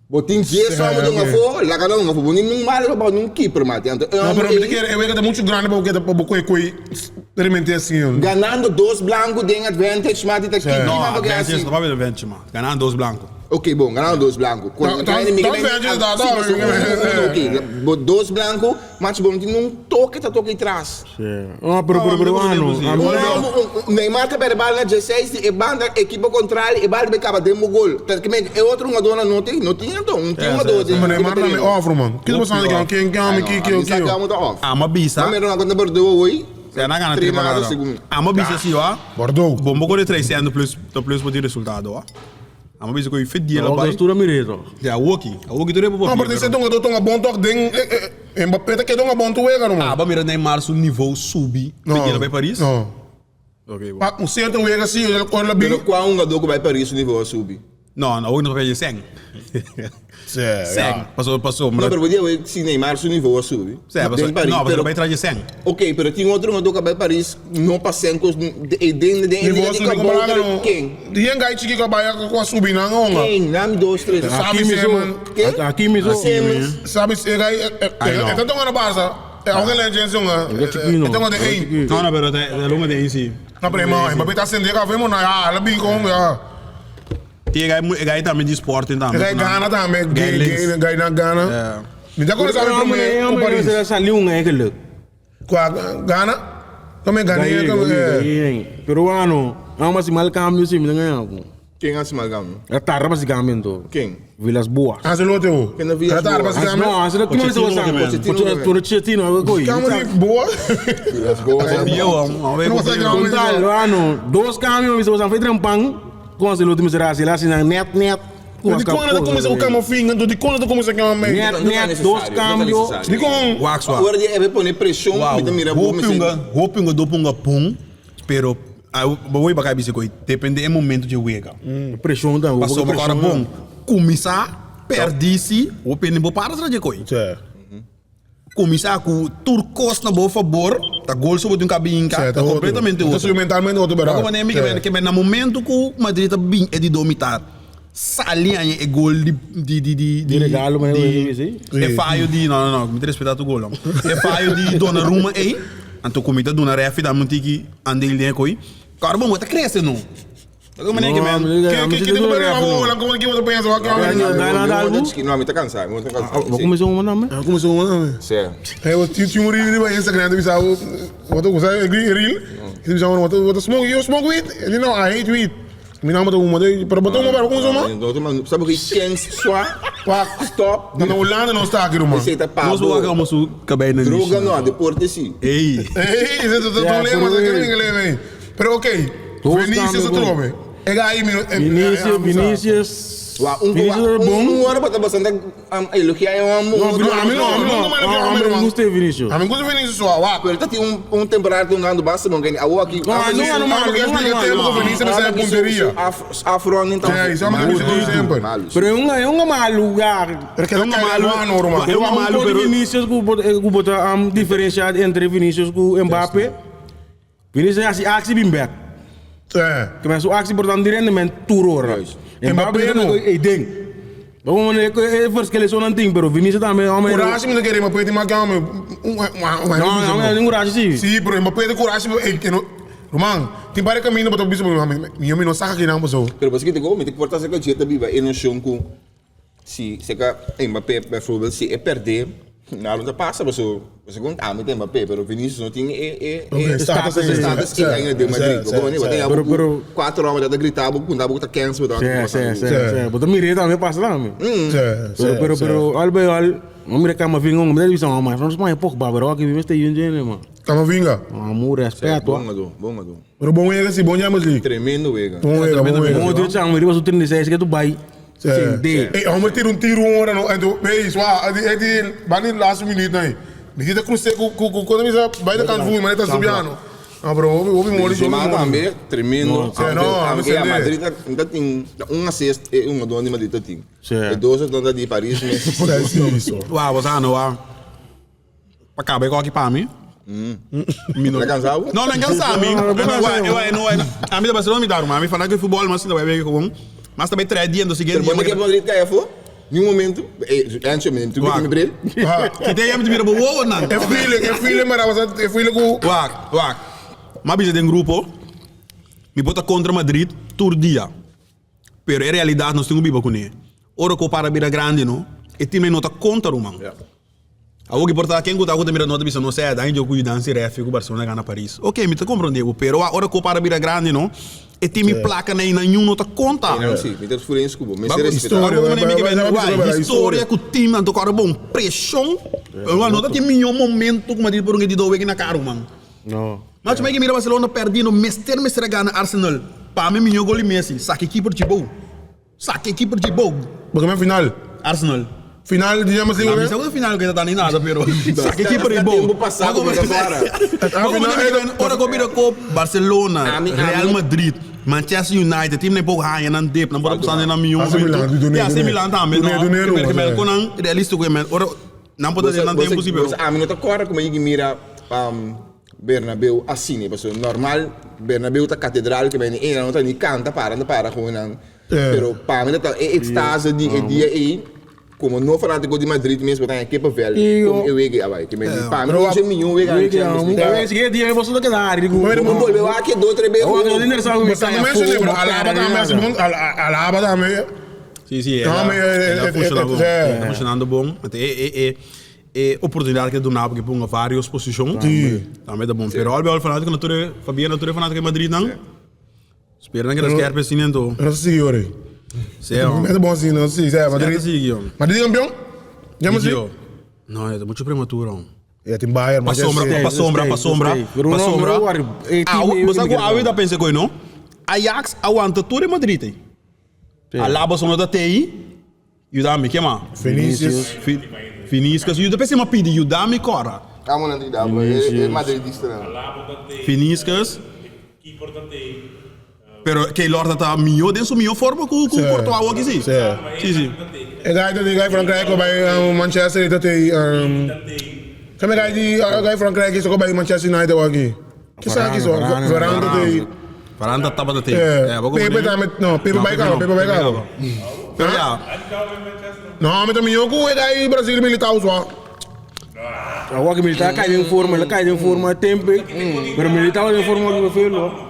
Bo tin dies hòmber den afó, laga nan un afó. Bo ni nun malo pa nun keeper mati. Anto e No, hòmber pero mi ta ei kere e wega ta muchu grandi pa bo keda pa bo koe koe realmente asin. ganando dos blanku den advantage mati ta ki No, man bo ke advantage hasi? no papia di advantage man. Ganando dos blanku. Ok bon, ganando dos blanku. Ta ta ta advantage ta ta. Si pasobra un un ok. Bo dos blanku, machi bo no tin nun toke ta toke tras. No, pero pero pero ano. Un hòmber, un Neymar ta berde bal na dieseis di e banda ekipo kontrali e bal ta bay kaba den bo gol. Ta ke men e otro hungadónan no tin, no tin anto, no tin hungadó den Ma Neymar ta mi off ruman. Kiko ta pasando aki? Ken ken mi ki ki Mi sa ki. ku ta off. Ama bisa. Ma mira nan konta Bordeaux awor. Sera nan gana tres Trinado pagado. segun. Ama bisa si wa. Bordeaux. Bombo kore 300 plus ta plus bo tin resultado wa. Ama bisa ku e fit dia la bai. Tur a mira toch. Ya awoki. Awoki tur e No, pero tin un hungadó tonga bon toch den Mbappé ta keda un bon tu wega ruman. Aba mira Neymar su nivo subi fit dia la bai Paris? No. Ok bo. Pa un cierto wega si ora la bin. Pero kua hungadó ku bai Paris su nivo a subi? No, no, awoki no ta papia di sèn. Sèn. Paso, paso. No, pero bo dia awe si Neymar su nivo a subi. Sè, paso. Den Paris, No, paso pero bai tras di sèn. Ok, pero tin otro hungadó ku a bai Paris no pa sèn kos den den Nivo liga a di subi kabou komparado pero no. ken? Di yen gai chiki ku a bai ku a subi nan honga. Ken? Nami dos tres. Sabi Seman. Ken? Hakimi so. Simmons. Sabi e gai e ta tonga na Barca. E aunke legends honga. E tonga den ein. No, no, pero ta longa den ein si. No, pero Mbappé ta ascende ka vemo na ya la bin kon ya. Ti e gai e gai tambe di Sporting tambe. E gai gana tambe, Gai links. gai na gana. Mi ta kono sabi prome ku Paris. Pero sali un eigenlijk. Kua gana? Kome gana Gai, kome. gai. Peruano, ang mas mal cambio si mi nga po. Ken a hasi mal cambio? A tarda pa si cambio anto. Ken? Villas Boas. Ancelotti o. Ken na Villas A tarda pa Boas? si cambio? No, Ancelotti kuma bisa Pochettino wasang. Pochettino Pochettino, koi. Cambio di Boas. Villas Boas. Bio, am No sa cambio. Total, ano, dos cambio bisa wasang foi trampang. Ku Ancelotti mi será así, así net net. Di kon ta kuminsá ku kama fin, anto di kon ta kuminsá kama mei. Net net dos cambio. Di kon. Wax wa. Ora di e pone preshon, mi ta mira bo Hopi unga, hopi unga do punga pun, pero bo wei baka bisa koi, depende e momento di wega. Preshon ta, Paso bo kora bon, kuminsá, perdisi, hopi ni bo para tra di koi. Kuminsá ku tur kos na bo fabor, ta gol so bo tin kabi hinka, ta kompletamente Ta otro. subi mentalmente otro berdad. Bo komo mi ke men na momento ku Madrid ta bin e di domitar, sali aña e gol di di di di Di regalo manera di ku bisa ei. E fayo di no no no, mi ta respetá tur gol. E fayo di Donnarumma ei, anto ku mi ta duna refi dame un tiki andel den e koi. Kòrda bon bo ta krese no. Ke ke te bebe na bola como que bo ta pensa wak No, mi ta cansa, mi ta cansa. Bo cuminsa uma name? Ah, cuminsa uma name. Sí. Hey, bo tin tin un reel riba Instagram te bisa bo ta usa e reel te bisa bo ta bo ta smoke you smoke weed? E di no, I hate weed. Mi no ta huma pero bo ta huma pero cuminsa huma? No, no, sabe ku kens swa? Wak. Stop. Na Hulanda nos ta aki ruman. Esei ta pa Nos bo wak amo su kabei na Droga no, deporte si. Ey. Ey, esei ta ta lema, ta kere Pero ok, Vinicius atrobe. E gai mi Vinicius, Vinicius. Wa un Vinicius un bon. un ora pa ta bastante elogia e un No, otro. ami no, ami no. Ami no gusta Vinicius. Ami gusta Vinicius wa wa. Pero ta tin un un temporada ta hungando basta bon kende awo aki. No, no, no, Ami ke explica tempo ku Vinicius mester e punteria. Afro nin ta. Sí, sa mi bisa semper. Pero e un e un malu ya. Pero keda kai ano ruman. E un malu pero Vinicius ku ku bo ta diferencia entre Vinicius ku Mbappe. Vinicius hasi actie bin bek. Sí. Ke men su actie por dan di rendement tur ora. Mbappé no. E ding. Maar wanneer e verschil is zo'n ding, pero Vinicius tambe hombre. Courage mi no kere Mbappé tin mas hombre. No, hombre, tin courage si. Sí, pero Mbappé tin courage ey ke no Ruman, tin varios camino pa ta bisa mi mi no saka kinan paso. Pero pasobra ki ta mi ta por ta seka dje ta biba e nocion ku si seka Mbappé bijvoorbeeld si e perde. Nada no ta pasa paso segun ami ta Mbappé pero Vinicius no tin e e e status e status e ainda den Madrid bo kono bo tin Pero pero cuatro homber ta grita bo punta bo ta kens bo ta Sí sí sí sí bo ta mira tambe pasa tambe pero pero pero al bij al bo mira Camavinga mi ta bisa mas nos mas Pogba pero aki mi mester yun djene man Camavinga Amu respeto Bon ado bon ado Pero bon wega si bon Champions League Tremendo wega Bon wega bon wega Bon otro chamo riba su 36 ke tu bai Sendé. Ey homber tira un tiro un ora no ento ey swa e di ban di laatste minuut nan ey mi ta crusé cu cu cu cosa mi sa bai ta kan voer maar e ta subiano no pero hopi hopi moli hopi Benzema moli tambe tremendo Sí, no, aunke sendé. a Madrid ta ta tin un assist e un don di Madrid ta tin Sí. e dos don ta di Paris mes Sí, sí, so. Wa bo sa no wa. Pa caba e koki pa mi. Mi no. Ta cansa bo? No, no cansa mi. No, no, no. Ami ta Barcelona mi ta ruma. Ami fanático di futbol, mas si ta bai wega gewoon. Mas ta bai trae dia, entonces Pero siguiente bo no dia. ke Madrid cay afo? Ni un momento. Eh, Enzo, mi tu mi bril. Kite ya mi ta mira bo wowonan. E feeling, e feeling mara was e feeling ku. Wak, wak. M'a bisa den grupo, mi por ta contra Madrid tur dia. Pero e realidad nos tin ku biba kuné. Ora ku para bira grandi no, e team ei no ta konta ruman. Awor ki por ta ken ku ta ku ta mira no ta bisa no sè dan djo ku yudansa i refi ku Barcelona gana Paris. Ok mi ta komprondé bo pero ora ku para bira grandi no, e team i plaka na einan niun no ta konta. Einan si, mi ta fura eens ku bo. Mester respetá. Historia, historia ku team anto ku ora bon preshon. No ta tin mihó momento ku Madrid por un e di dos wega na kara ruman. No. Macho mi ke mira Barcelona perdi no mester mester a gana Arsenal. Pa mi miño gol di Messi. Saki keeper dje bou. Saki keeper dje bou. Bo ke men final? Arsenal. Final di Champions League Na mi sa ku final ke ta ni nada pero saki keeper dje bou. Tempo pasado mi ta fora. Ora ku bira kop Barcelona, Real Madrid, Manchester United team nan por haña nan dip nan por a pasa nan miño momento. Ya AC Milan tambe no. Pero ku nan realistico ora Nan por ta den nan tempu si pero. Ami no ta kòrda kuma yigi mira Bernabeu asina pasobra normal Bernabeu ta katedral ke bini ei nan no ta ni kanta para nan ta para kon nan pero pa mi ta e ekstase di e dia ei komo no fanatiko di Madrid mes bo ta haña kepa vèl kon e wega a bai ke men pa mi no miño wega di Champions League Bo bolbe wak e dos tres bes Alaba tambe. Sí, sí, el a funciona bon. El a funcionando bon. E, e, e, e oportunidad que duna porque ponga varios posición. Sí. También ta bon. Pero al bij fanático nature, Fabián nature fanático de Madrid nan. Spera nan que scherpe sin ento. No sigue ore. Sí, oh. Es bon sí, no sí, sí, Madrid. Sigue, oh. Madrid campeón? Ya me sí. No, es mucho prematuro. Ya tin Bayern, Pa sombra, pa sombra, pa sombra, pa sombra. Ah, bo sa ku awe ta pensa koe no? Ajax aguanta tur e Madrid ei. Alaba so no ta tei, yuda mi, ke ma? Vinicius. Vinicius, yuda p'esei mi a pidi, yuda mi kora. Amo nan di da bo, e madridistanan. Vinicius. Pero Keylor ta ta mihó den su mihó forma ku ku Courtois awor aki si. Si si. E guy ta di guy Frankrijk ku bai Manchester i ta tei Keme guy di guy Frankrijk ku bai Manchester United awor aki? Ki sa ki so? Varane ta tei. Varane ta tabata tei. Pepe tambe no Pepe bai kaba Pepe bai kaba. Pero ya. No mi ta mihó ku e guy Brasil Militao so. Awor ki Militao a kai den forma el a kai den forma tempo pero Militao den forma ki felo.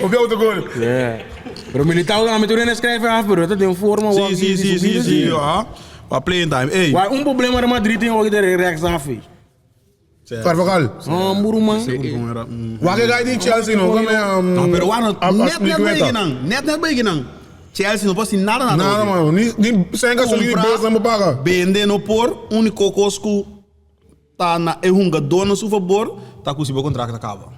Of jou te gol. Yeah. Pero Militao tambe tur hende skrijf af, pero ta den forma Sí, sí, sí, sí, sí, ja. Wa playing time. Ey. Wa un problema Real Madrid tin awor ki ta rechts af. Carvajal. Ah, muru man. Wa ke guy di Chelsea no, kome No, pero wa no net net bij nan. Net net bij nan. Chelsea no por sin nada nada. Nada man, ni ni zijn gasolina ni bus nan paga. Bende no por único cos ku Ta na e hungador na su fabor ta cu si bo contract a caba.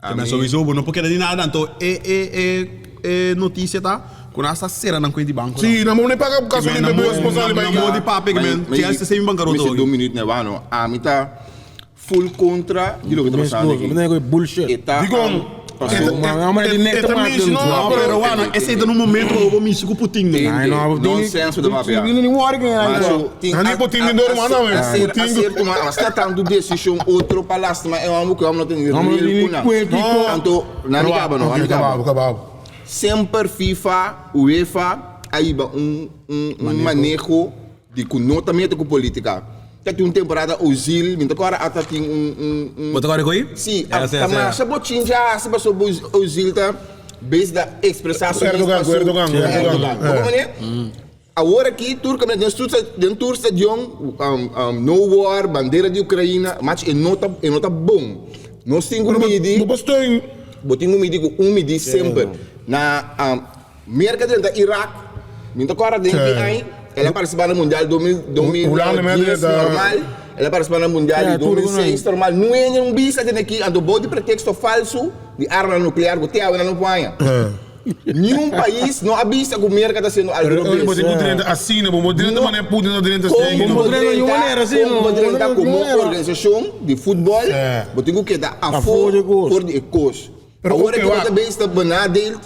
Te men sowieso bo no por keda di nada anto e e e e noticia ta cu nan a sta cera nan cuenta di banco. Si, nan bo no paga gasolina pa bo responsable Nan mo di papia cu men Chelsea ta semi bancarota hoy. Mi minuut Nevano, ami ta full contra di loke ta pasando aki. Bullshit. E ta Dicon? E ta mishi no, pero wano esey ta no momento pa bo mishi cu Putin no. Nonsense bo ta papia. Nan di Putin di dor man awe. Putin ku hasta tantu decision otro pa lastima e homber ku e homber no tin real ku nan. Anto nan di caba no, nan di caba. Semper FIFA, UEFA a hiba un maneho di ku no ta mete ku politica. Ta tin un temporada Ozil, mi ta kòrda ata tin un un un. Bo ta kòrda koi? Si, a ta masha bochincha hasi pasobra Ozil ta bes da expresá su mes Erdogan, pa su Erdogan, Erdogan. Erdogan. Bo komo ne? Awor aki tur kaminda den tur den tur stadion no war, bandera di Ukraina, mach e no ta e no ta bon. Nos tin ku midi. Bo por steun. Bo tin ku midi ku un midi semper. Na Merka drenta Irak, mi no ta kòrda den ki aña, el a partisipá na mundial 2010 normal, el a partisipá na mundial di 2006 normal. No hende un bisa tene aki, anto bou di preteksto falsu di armanan nuklear ku te awe nan no por haña. Niun pais no a bisa ku Merka ta hasiendo algu robes. Bo tin ku drenta asina, bo drenta manera Putin ta drenta Kon bo drenta, kon bo drenta komo organisashon di futbòl, bo tin ku keda afó for di e kos. Awor e ku ta bes ta benadeeld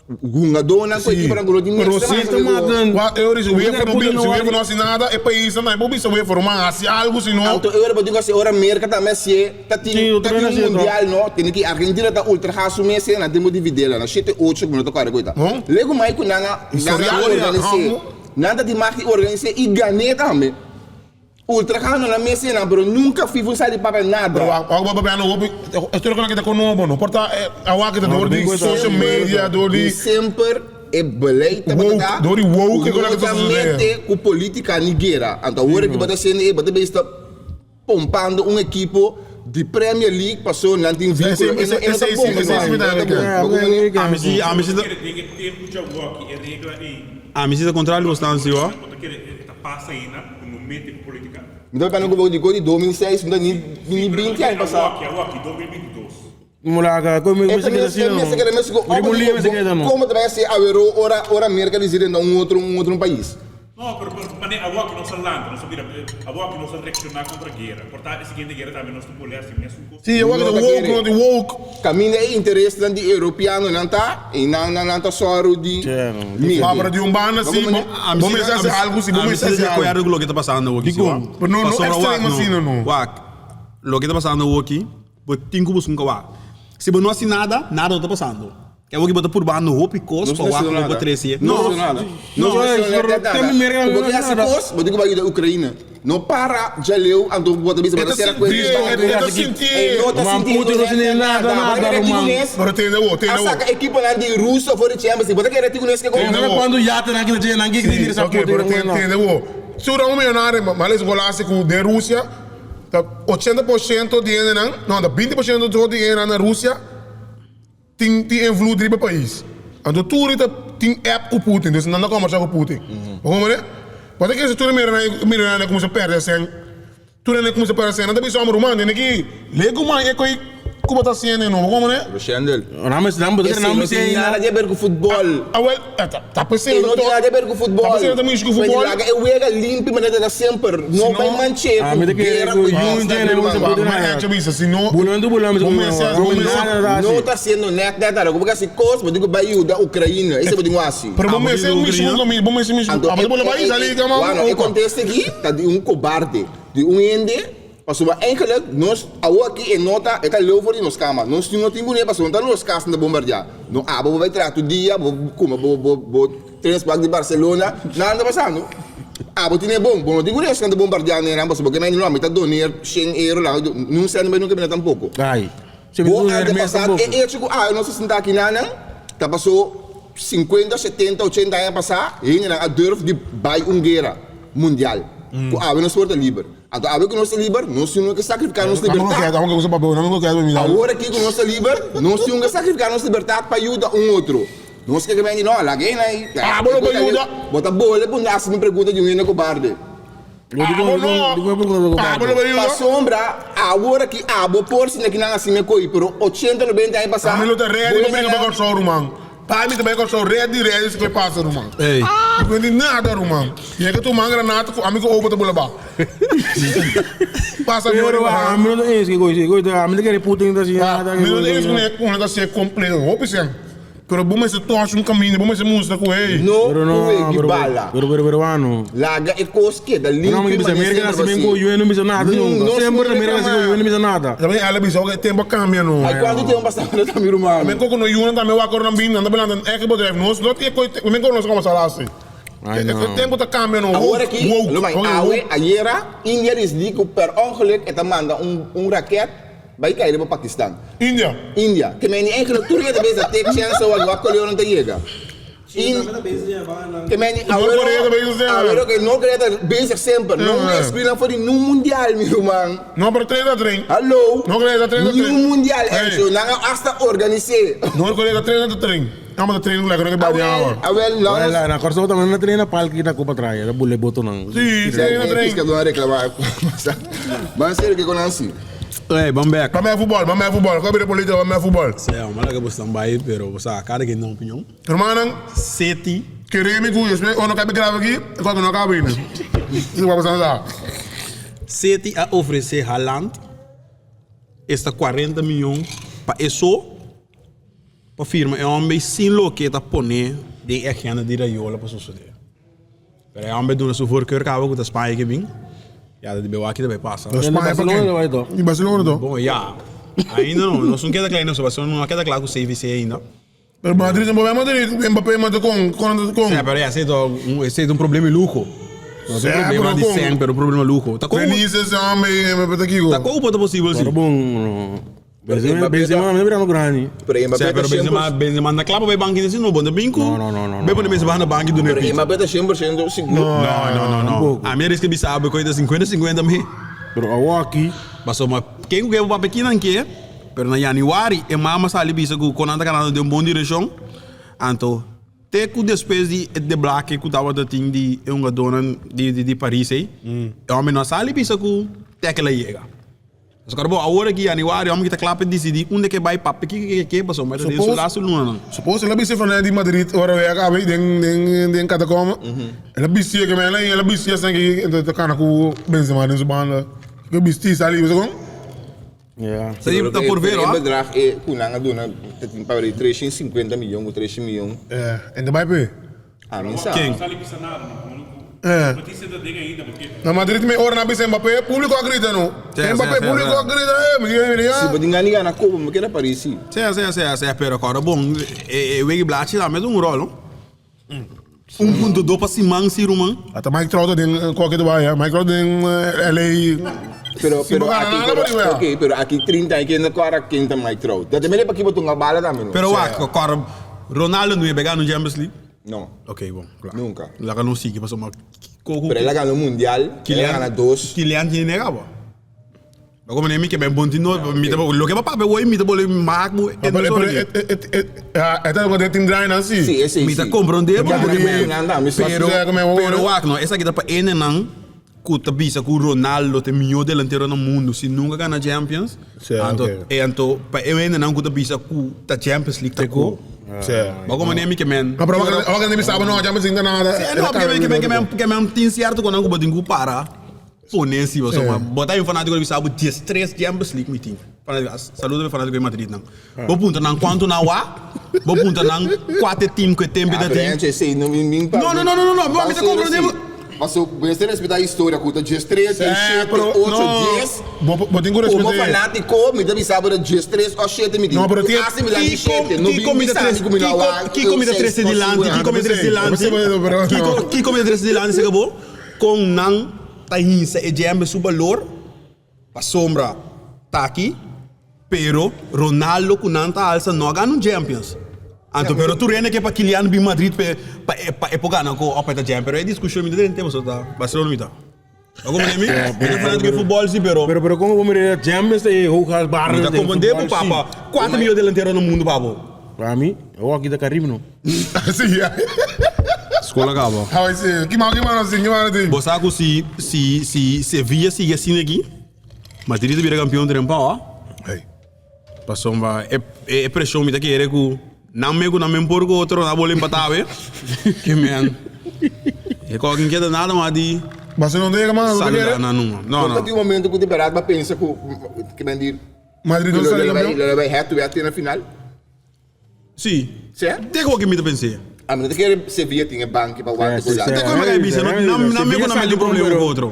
hungadónan ku ekiponan ku no tin niks te maka ku. Wak e ora si UEFA no si UEFA no hasi nada e paisnan tambe por bisa UEFA ruman hasi algu si no. Anto e ora bo tin ku hasi ora Merka tambe hasié ta tin ta tin un mundial no tene ki Argentina ta ultraha su mes nan tin bo dividela na shete ocho ku mi no ta kòrda ku e ta. Lego mai ku nan a nan a organis'é nan ta tin mag di organis'é i gan'é tambe. Ultrajando nan mes esnan, pero nunca FIFA sa di papia nada. Pero wak wak bo papia hopi esto loke nan kita kono bo no por ta awa kita door di social media door di. Di semper e beleid tabata ta Door di woke ku no ta mete ku politica ni guera. Anto awor ki bo ta haciendo e bo ta bes ta pompando un ekipo di Premier League paso nan tin vinculo e no ta bon hermano. Ami si ami si ta ami si ta contrario di bo stansi ho. Mi ta pensando ku bo di di 2006 mi ta ni ni binti aña pasá. E ta mes e mes ta keda mes ku komo ta bai hasi awero ora ora Merka disidi na un otro un otro pais. Sí, awor ta woke, no di woke. Kaminda e interesnan di europeanonan ta, i nan nan ta sòru di midi. Ma pero di un banda si, bo mester hasi algu si, bo mester hasi algu. Ami si ta di akuerdo ku loke ta pasando awoki si, wak. Pero no, no ekstremo asina no. Wak, loke ta pasando awoki, bo tin ku buska un kawak. Si bo no hasi nada, nada no ta pasando. E awoki bo ta purbando hopi kos pa wak ku bo trese. No, no, no, Bo ke hasi kos, bo tin ku bai yuda Ukraina. No para djaleu anto bo ta bisa bo ta sera ku e E ta sinti. E no ta sinti e no ta nada. Bo ta kere tin mes. Pero tende bo, tende A bo. saka ekiponan di Rusia for di Champions League. Bo ta kere tin ku mes ke Tende bo. Sí, ok, pero tende bo. Tur un millonario, ma les golasi ku den Rusia ta 80% di hendenan, no, ta 20% di hendenan na Rusia Tin tin invloed riba e pais. Anto tur ta tin app ku Putin, dus nan ta kombersá ku Putin. Bo komprende? Bo ta kere si tur e milionario a kuminsá pèrdè sèn, tur hende a kuminsá pèrdè sèn, nan ta bisa, Homber, ruman, tene ki lei ku man e koi ku bo ta hasiendo ei no, bo komprende? Roshendel, esei no tin nada di aber ku futbòl. Awel, ta p'esei E no tin nada di aber ku futbòl. Ta p'esei no ta mishi ku futbòl. Laga e wega limpi manera ta semper. No bai manch'é ku guera ku Wak, ma Hecho bisa, si no, bo mester, bo mester. No ta haciendo net net nada. Bo ke haci cos, bo tin cu bai yuda Ucraina. Esei bo tin cu haci. Pero bo mester mishi ku kaminda, bo mester mishi ku. Abo ta bole bai sali kama Wano, e contesta aki ta di un cobarde, di un hende, pasobra eigenlijk nos awor aki e no ta, e ta leu for di nos cama. Nos no tin cune pasobra no ta nos cas nan ta bombardia. No abo bo bai traha tur dia, bo cume bo bo bo tres bak di Barcelona, nada no ta pasando. Abo tine bon, bo no tin cune esnan ta bombardia nenan pasobra bo ke mende no, ami ta doneer shen euro laga ni un cent no bai nunca bini tampoco. Bo antepasado, e echo ku awe nos ta sinta aki nanan, ta pasó sinkuenta, setenta, ochenta aña pasá, hendenan a durf di bai un guera mundial, ku awe nos por ta liber. Anto awe ku nos ta liber, nos tin un ke sakrifiká nos libertat. Awor aki ku nos ta liber, nos tin un ke sakrifiká nos libertat pa yuda un otro. Nos ke kemen di no, laga hende ei. Bo ta bole punda hasi mi pregunta di un hende kobarde. Abo no! Abo lo bay yuda? Pasobra awor aki abo por sinti ki nan a simi koi, pero ochenta nobenta aña pasá. Ami lo ta ready pa bringa pa Kòrsou ruman. Pa mi ta bai Kòrsou ready ready si koi pasa ruman. Mi no tin nada ruman. Yega tuma granata ku ami ku opa ta bula ba. Pasa mi ora Pero ami no ta eens ku koi koi ta ami ta kere Putin ta hasi nada. Mi no ta eens ku nan ta hasi kompleto hopi sen. Pero bo mester tòs un kaminda, bo mester mustra ku hey. No Pero no, ku wegi pero bala. pero pero peruano. Laga e kos keda No, limpi mi bisa manera Merca semper nasi men ku basi. UN no bisa nada Nun nunca. nos Semper no Merca nasi ku reclama. UN no bisa nada. Ta ben ala bisa oke tempo a kambia no. Ay kuantu tempo pasa no ta mi ruman. Men koko no yuna tambe wak ora nan bin nan ta belanta eke bedrijf nos no tin e men koko nos a komasa hasi. Ay E no. tempo ta kambia no. Awor Woke aki, woke lo mai oke awe woke. ayera India disidi ku per ongeluk e ta manda un un raket Bai kai riba Pakistan. India. India. Ke meni eigenlijk tur hende ta bisa take chance wak wak koleonan ta yega. In Ke men Noord-Korea ta bezig semper. Awero ke Noord-Korea ta bezig semper. No excluí nan for di nun mundial mi ruman. No, pero train ta train. Hallo. Noord-Korea ta train ta train. Nun mundial Enzo. Nan a hasta organis'é. Noord-Korea ta train ta train. Nan ta train ku lèk ku nan ke bati awa. Awel awel Wel, na Kòrsou tambe nan ta train na palki na Kopa Traia. Ta bule botonan. Si, train ta train. Piskadó a reklamá. Ban serio ke kon nan si. Ey, ban bek. Ban mei futbòl, ban mei futbòl. Kòm bira polítika, ban mei futbòl. Sea, un mala ke bo stan bai, pero bo sa, kada ken tin un opinion. Hermannan, City. kere mi ku despues ora no kabe graba aki, e kos no kaba ainda. Esei wak bo sa. City a ofrece Haaland esta 40 miyon pa e so pa firma e homber sin loke ta pone den e agenda di Raiola pa sosode. Pero e homber duna su voorkeur caba cu ta Spaña ke bin. Ya ta di be wak ki ta bay pasa. No Spaña pa ken? Di Barcelona to? Bon ya, ainda no, nos no keda kla ainda, Barcelona no a keda kla cu CVC ainda. Pero Madrid no por bay Madrid, Mbappé manda con, con, con. Sí, pero ya, esey ta un, esey ta un problema di luho. No ta un problema di cen, pero un problema di luho. Ta con, Vinicius e hombre y Mbappé ta kiko? Ta con por ta posibel si. Pero bon, no. Benzema, Benzema no bira grandi. Pero Mbappé Sí, pero Benzema, Benzema na kla pa bay banki si no, bo no bin cu. No, no, no, no. Bay pone Benzema na banki duna e Pero pizza. Mbappé ta 100% sigur. No, no, no, no. Ami a riska bisa bo cu ta 50 50 mi. Pero awoki. Pasobra ken cu ke bo papia kinan ke. Pero na januari e mama sali bisa ku kon nan ta kanando den bon direkshon. Anto te ku despues di e deblake ku tabata tin di e hungadónan di di Paris ei, e hòmber no a sali bisa ku te a kila yega. Pasobra bo awor aki januari e hòmber ki ta kla pa disidí unda ke bai papia kiko ke ke pasobra ta den su lastu lunanan. Suppose el a bisa Fernando di Madrid ora wea kaba ei den den den katakombe, el a bisti ke mela i el a bisti esnan ki ta kana ku Benzema den su banda. Ke bisti sali bisa kon? Ja. Sa ta por ver, E hoor. bedrag e ku nan a duna ta tin pa ri 350 milyon ku 300 milyon. Eh, en ta bai p'e. A mi sa. Ken? Eh. Na Madrid mi ora nan bisa Mbappé, público a grita no. Sí, sí, Mbappé, sí, público sí. a grita, eh, mi diga, mi diga. Si bo tin gana di gana kopa, mi keda Paris si. Sea, sea, sea, sea, pero kòrda bon, e, e wegi blachi tambe ta un ròl, no? 1.2 pa siman si ruman. Ata Mike Trout den koke ta bai, Mike Trout den LA. Pero Si pero bo gana aki nada pero bo di wea. ok pero aki 30 aña ken ta kòrda ken ta Mike Trout. Dat tambe pa kibo tunga bala tambe no. Pero wak, kòrda Ronaldo no yebe gana un Champions League? No. Ok bon, kla. Nunca. Laga nos sigui pasobra Pero el a gana un mundial, el a gana dos. Kylian tiene nega bo. Lo como mi ke ben bon tin no, mi ta lo ke pa papia hoy mi ta bole mak bo Ah, pero pero et et et ah, e ta con den team draai nan si. Sí, ese Mi ta sí. comprende Ya, porque mi nan mi pero pero wak no, esaki ta pa enenan ku ta bisa ku Ronaldo ta e mihó delantero na mundo si nunca gana Champions. Sí, Anto ok. e anto pa e enenan ku ta bisa ku ta Champions League ta ku. Sí. Bo como mi ke men. No, pero awak awak mi sabo no, Champions League ta nada. Sí, no, ke men ke men ke men ke men tin cierto ku nan ku bo tin ku para. Pone si bo soma. Bo ta un fanatico di bisa bo 13 Champions League mi tin. Fanatico, saludo mi fanatico di Madrid nan. Bo punta nan cuanto nan wa, bo punta nan cuate team cu e tempo Ah, ta pero tin. antes sei no min min pa. No, no, no, no, no, no, mi ta comprende bo. Paso, mester respeta historia cu ta 13, Sí, 7, pero 8, no. 10. Bo bo tin cu Como respeta. fanatico, mi ta bisa bo ta 13 o 7 mi tin. No, pero tin- Asi mi ta di Kiko, 7, no Kiko bin mi ta bisa tres, mi cu mi na Kiko, wa. Kiko mi ta tres dilanti, Kiko mi ta tres dilanti. Kiko, Kiko mi ta tres dilanti se acabó. Con nan ta hinsa e djembe su balor pasobra ta aki pero Ronaldo cu nan ta alsa no a gana un Champions anto pero tur hende ke pa Kylian bin Madrid pa pa e por gana cu op e ta Champions pero e discusion mi ta den tempo so ta Barcelona mi ta bo comprende mi? Mi ta fanático di futbol si pero Pero pero como bo mira Champions ta e hoogaars barrio mi ta comprende bo papa cuatro miyo delantero na mundo pa bo. Pa mi awor aki ta Caribe no. Sí, ya. Skol a kaba. How I say? Ki mal, ki mal assim, ki mal assim. Bo sa ku si si si Sevilla sigui asina aki, Madrid ta bira kampion trempa o. Hey. Pasobra e e preshon mi ta kere ku nan me ku nan men por ku otro na bol empatá we. Ke men. E kòke no keda nada mas di Barcelona no ta yega mas, no ta saluda kere. nan numa. No No ta no. tin un momento ku di bèrdat bo a pensa ku ke men di Madrid no sali lo kampion. lo bai head to head te na final. Sí. Sè? Te koke mi ta pens'é. A mi no ta kere Sevilla tin e banki pa wanta ku Te koke mi ka bisa, no nan me ku nan mete un problema ku otro.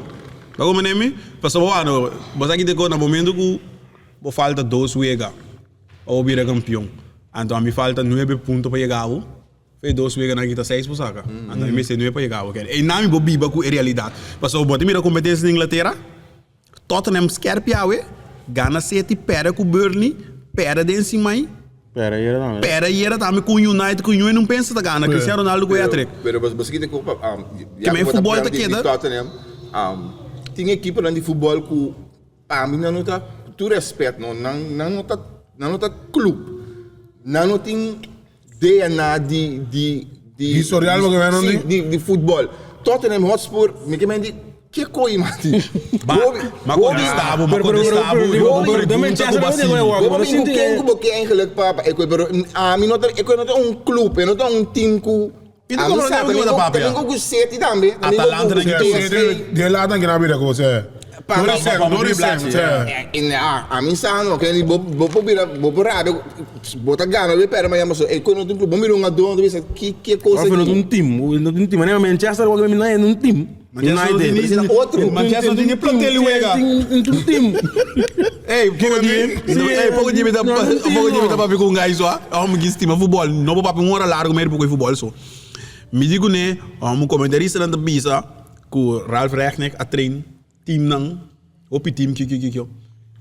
Bo comprende mi? Pasobra wano, bo sa ki te koke na momento ku bo falta dos wega pa bo bira kampion. Anto a mi falta nuebe punto pa yega bo. Fe dos wega nan kita seis bo saka. Anto a mi mester nuebe pa yega bo. Einan mi bo biba ku e realidat. Pasobra bo ta mira kompetensia na Inglatera. Tottenham skerp yawe, gana City, perde ku Burnley, perde den simai. Pereira tambe. Pereira tambe ku United ku United no pensa ta gana Cristiano Ronaldo ku hat-trick. Pero bo bo kita ku Ke men futbol ta keda. Tottenham tin ekiponan di futbol ku pa mi nan no ta ku tur respet no nan nan no ta nan no ta club nan no tin DNA di di di Historial bo ke men no si tin? di di futbol Tottenham Hotspur mi ke men di Ke koi mati? Ba, ma contesta bo, ma contesta bo riba bo pregunta ku bo a sigui. Bo bin ku ken ku bo ke eigenlijk pa pa e koi, pero ami no ta e koi no ta un club, e no ta un team ku I ta ami como sa, nan ku bo ta papia? ta bin ku City tambe, ta bin Atalanta ku nan ki PSV. Di e lado nan ke nan bira ku se. Pa Dor mi- e sen, pa mi dor e sen, bliblachi, se. Ami sa no, ke bo bo por bira, bo por rabia, bo ta gana bo perde mañana pasobra e koi no ta un club, bo mira un adó ta bisa ki ki kos Of no aki. ta un team, no ta un team, manera Manchester wak mi na un team. Manchester no tin ni- otro. Manchester no tin ni plantel di wega. Un team. Ey, poco di ey, poco di mi ta poco di mi ta papia cu un guy so, amo ki stima futbol, no por papia un ora largo medio poco di futbol so. Mi di cune, amo comentaristanan ta bisa cu Ralf Rangnick a train teamnan, hopi team kiko kiko kiko.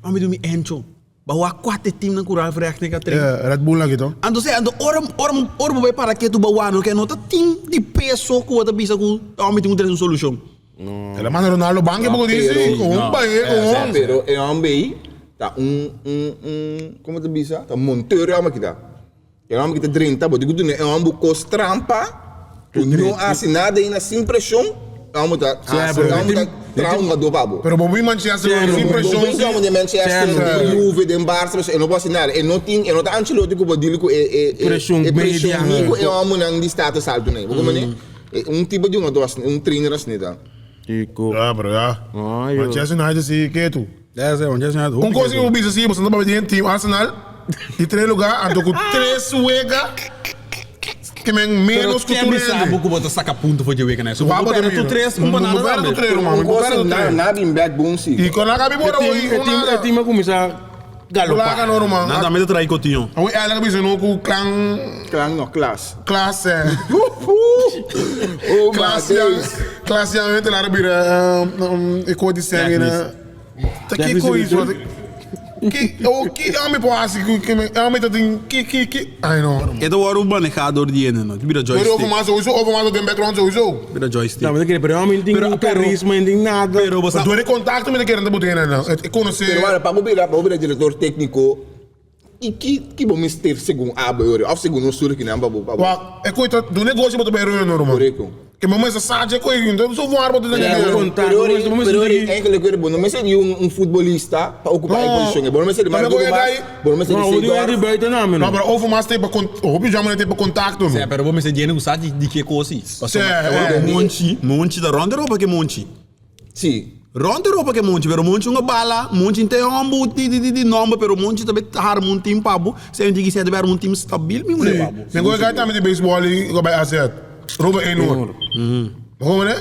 Amo di mi Encho, Ba wak kuate teamnan ku Ralf Rangnick a train. Yeah, Red Bull aki to. Anto se anto ora ora ora bo bai para ketu ba wak no ke no ta team di peso ku bo ta bisa ku ome tin ku trese un solushon. El a manda Ronaldo banki poko di si, ku un bai ku un. Pero e homber ei ta un un un komo ta bisa ta monteur e homber aki ta. E homber ki ta drenta bo tin ku duna e homber kos trampa ku no hasi nada ainda sin preshon e homber ta hasi e homber ta traha un gadó pa bo. Pero bo bin Manchester sin preshon Bo bin komo den Manchester den Juve den Barca e no por hasi nada e no tin e no ta Ancelotti ku por deal ku e e e preshon ni ku e hombernan di status alto nan bo komprende un tipo di hungadó asina un trainer asina ta. Ya pero ya Manchester United si ketu. Un Un kos ku bo bisa si, boso ta papia di e team Arsenal di tres lugar anto ku tres wega ke men Pero menos ku ken tur bisa hende. bo ku bo ta saka punto for dje wega nan? So bo Wak bo perde ta tur mira. tres kumpa Bo nada perde tambe. tur tres ruman, Un bo kos perde tur na tres. na bin bek bon si. I kon nan ka bi bora E team, hoy e team, una e team a kuminsá galopá. Laga no ruman. Nan tambe ta trae Coutinho. Awe Ellen a bisa no ku klan Klan no klas. klas eh. Oh my Klas ya days. klas ya mente lara bira e kos di sèn na. Ta kiko iso? Ki o ki ami por hasi ku ki ami ta tin ki ki ki ai no. E ta wòrdu manehá dor di hende no. Bira Dor di joystick. overmaat sowieso, overmaat den background sowieso. Bira joystick. No, mi ta kere, pero ami no tin Pero- pero- karisma, no tin nada. Pero bo sa. Dor di kontakto mi ta kere ta buta hende nan. E konosé. Pero wara pa bo bira pa bo bira direktor tékniko ki ki ki bo mester segun abo e ora òf segun nos tur kinan pa bo pa bo. Wak e koi ta do negoshi bo ta bai reunion ruman. Korekto. Ke bo mester sa dje koi enton so voar bo ta den Ja, dinero. kontakto, Pero bo mester- bo mester pero di- eigenlijk weer bo no mester di un un futbolista pa okupá e No. posishon ei. Bo no mester di Tambe Marco koe Dumas, gai- bo no mester di No, bo di Seedorf. di buiten namen. No, pero overmaat te pa kon hopi jammer te pa kontakto no. Sè, pero bo mester djene ku sa di di ke kosi. Pasobra Sè, eh. Monchi, Monchi ta rònt Europa ke Monchi. Si. Rond Europa ke Monchi, pero Monchi un a bala, Monchi n te hombu di di di nomber, pero Monchi ta be harma un team pa bo, si a yunti ki ta be harma un team stabil mi mune pa bo. Mi goe kai tambe di baseball i go bai AZ. Ruben Eenhoorn. Bo hoor me?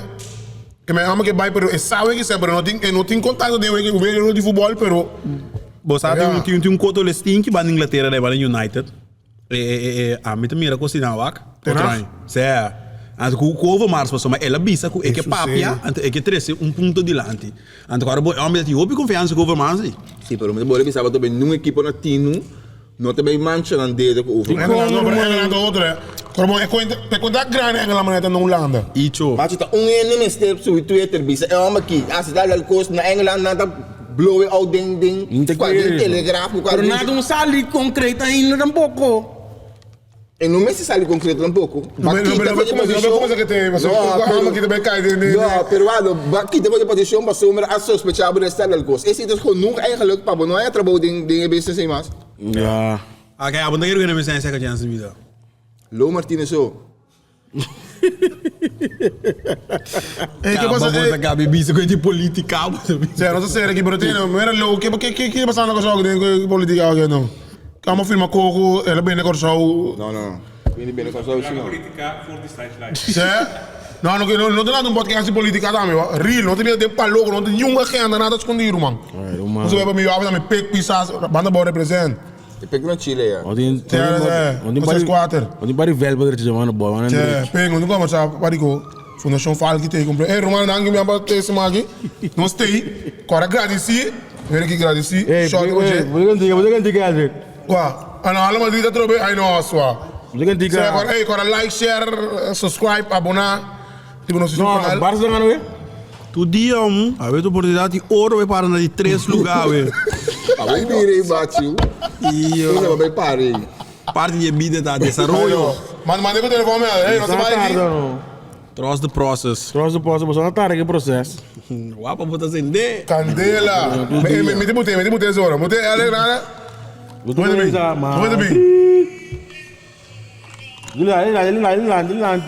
Ke mi amo ke bai pero e sa weki sa pero no tin e no tin contacto den weki wereld di futbol pero Bo sa tin tin tin un koto le stinky banda Inglaterra dai banda United. E e e e ami ta mira cos di nan wak. Ten Otro Hag? aña. Sea. Anto ku ku Overmars pasobra ma el a bisa ku e ke Eso papia, sí. anto e ke trese un punto dilanti. Anto ku ora bo e homber ta tin hopi konfiansa ku Overmars ei. Sí, pero mi ta bole bisa bo ta bay nun ekipo na tinu no ta bay mancha nan dedo ku Overmars. Engeland no, pero Engeland ta otro eh. Pero bon, e cuenta, e cuenta grandi Engeland manera ta na Hulanda. Icho. Macho ta un hende mester subi Twitter bisa e homber aki hasi tal tal cos na Engeland nan ta blow it out den den Ni te cual den quiere. Telegraaf cu cual Pero den nada un sali concreto ainda tampoco. E no mester sali concreto tampoco. No Ba no kita no for di no posicion. que te, No, pero kita bij kai den No, pero wado, ba kita for di posicion pasobra a sospecha bo den tal tal cos. Esey ta genoeg eigenlijk pa bo no haya trabou den den e business ey mas. Ja. Oké, abo no ta kere ku e mester second chance den bida. Lo Martinez so. Ey, ke pasa? Caba bo ta gabi bisa cu di politica bo ta bisa. Sê, nos ta sera aki, pero tin, mira lo, ke ke ke ke pasando Kòrsou den ku politica aki no? Kamo firma koko, el a bini Kòrsou. No, no. Bini bini Kòrsou si no. Politica voor di sideline. Sê, no, no, no, no ta nada un podcast di politica tambe, wa. Real, no ta bini den paloco, no tin niun agenda, nada scondi, ruman. Ruman. Nos a bai pa mi wawe tambe, pek pisas, banda bo represent. E pek na Chile ya. Cuatro. Onde bari velho para direito mano boy, mano. Tje, peng, onde como sa pariko. Fundação Falki te compre. Ei, Romano, danki mi amba te sima aqui. Nos te. Cora agradeci. Ver aqui agradeci. Ei, Shot ei, oje. você cantiga, você cantiga, Adric. Qua. Ano, Hala Madrid atrobe, ay no, aswa. Você que Sea, diga. agora, hey, agora like, share, subscribe, aboná. Tipo nos No, canal. Barça tá ganhando, Tu dia um, a ver oportunidade de ouro vai para na de três lugares. Ai, mirei, batiu. E Eu vai parei. parte de vida tá desarrollo. Manda, manda com o telefone, hey, não se vai aqui. não. Trust the process. Trust the process, você não tá que processo. Guapa bota acender. Candela. Me, me, me te me te zora. Mute, ale, nada. Você Muito bem. Muito bem. Ele lá, ele lá, ele lá, ele lá, ele lá.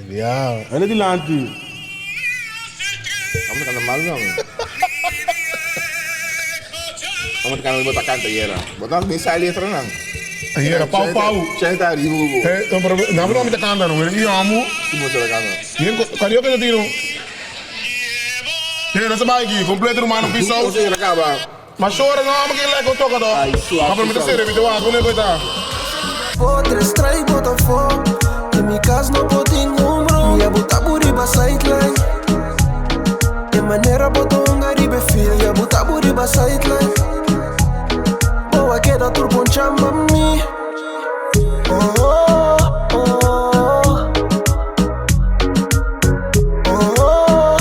Yeah. Ele de lá. Vamos cantar mal, não. Vamos cantar botar canta aí, era. Botar nem sai letra, não. Aí era pau, pau. Tinha tá arriba, Hugo. Eh, não, pero não, não me tá cantando, não. Eu amo. Que você tá cantando? Bien, carioca de tiro. Eh, não se vai aqui, completo humano, pisou. Você acaba. Mas chora, não, mas que lá com toca, do. Ai, suave, Mas pero me suave. te serve, te va, con el tá. Tres strike Botafogo En mi casa no botin un bro Mi abuta buriba sideline De manera boto un garibe feel Ya buta buriba sideline Boa queda turbo chamba mi.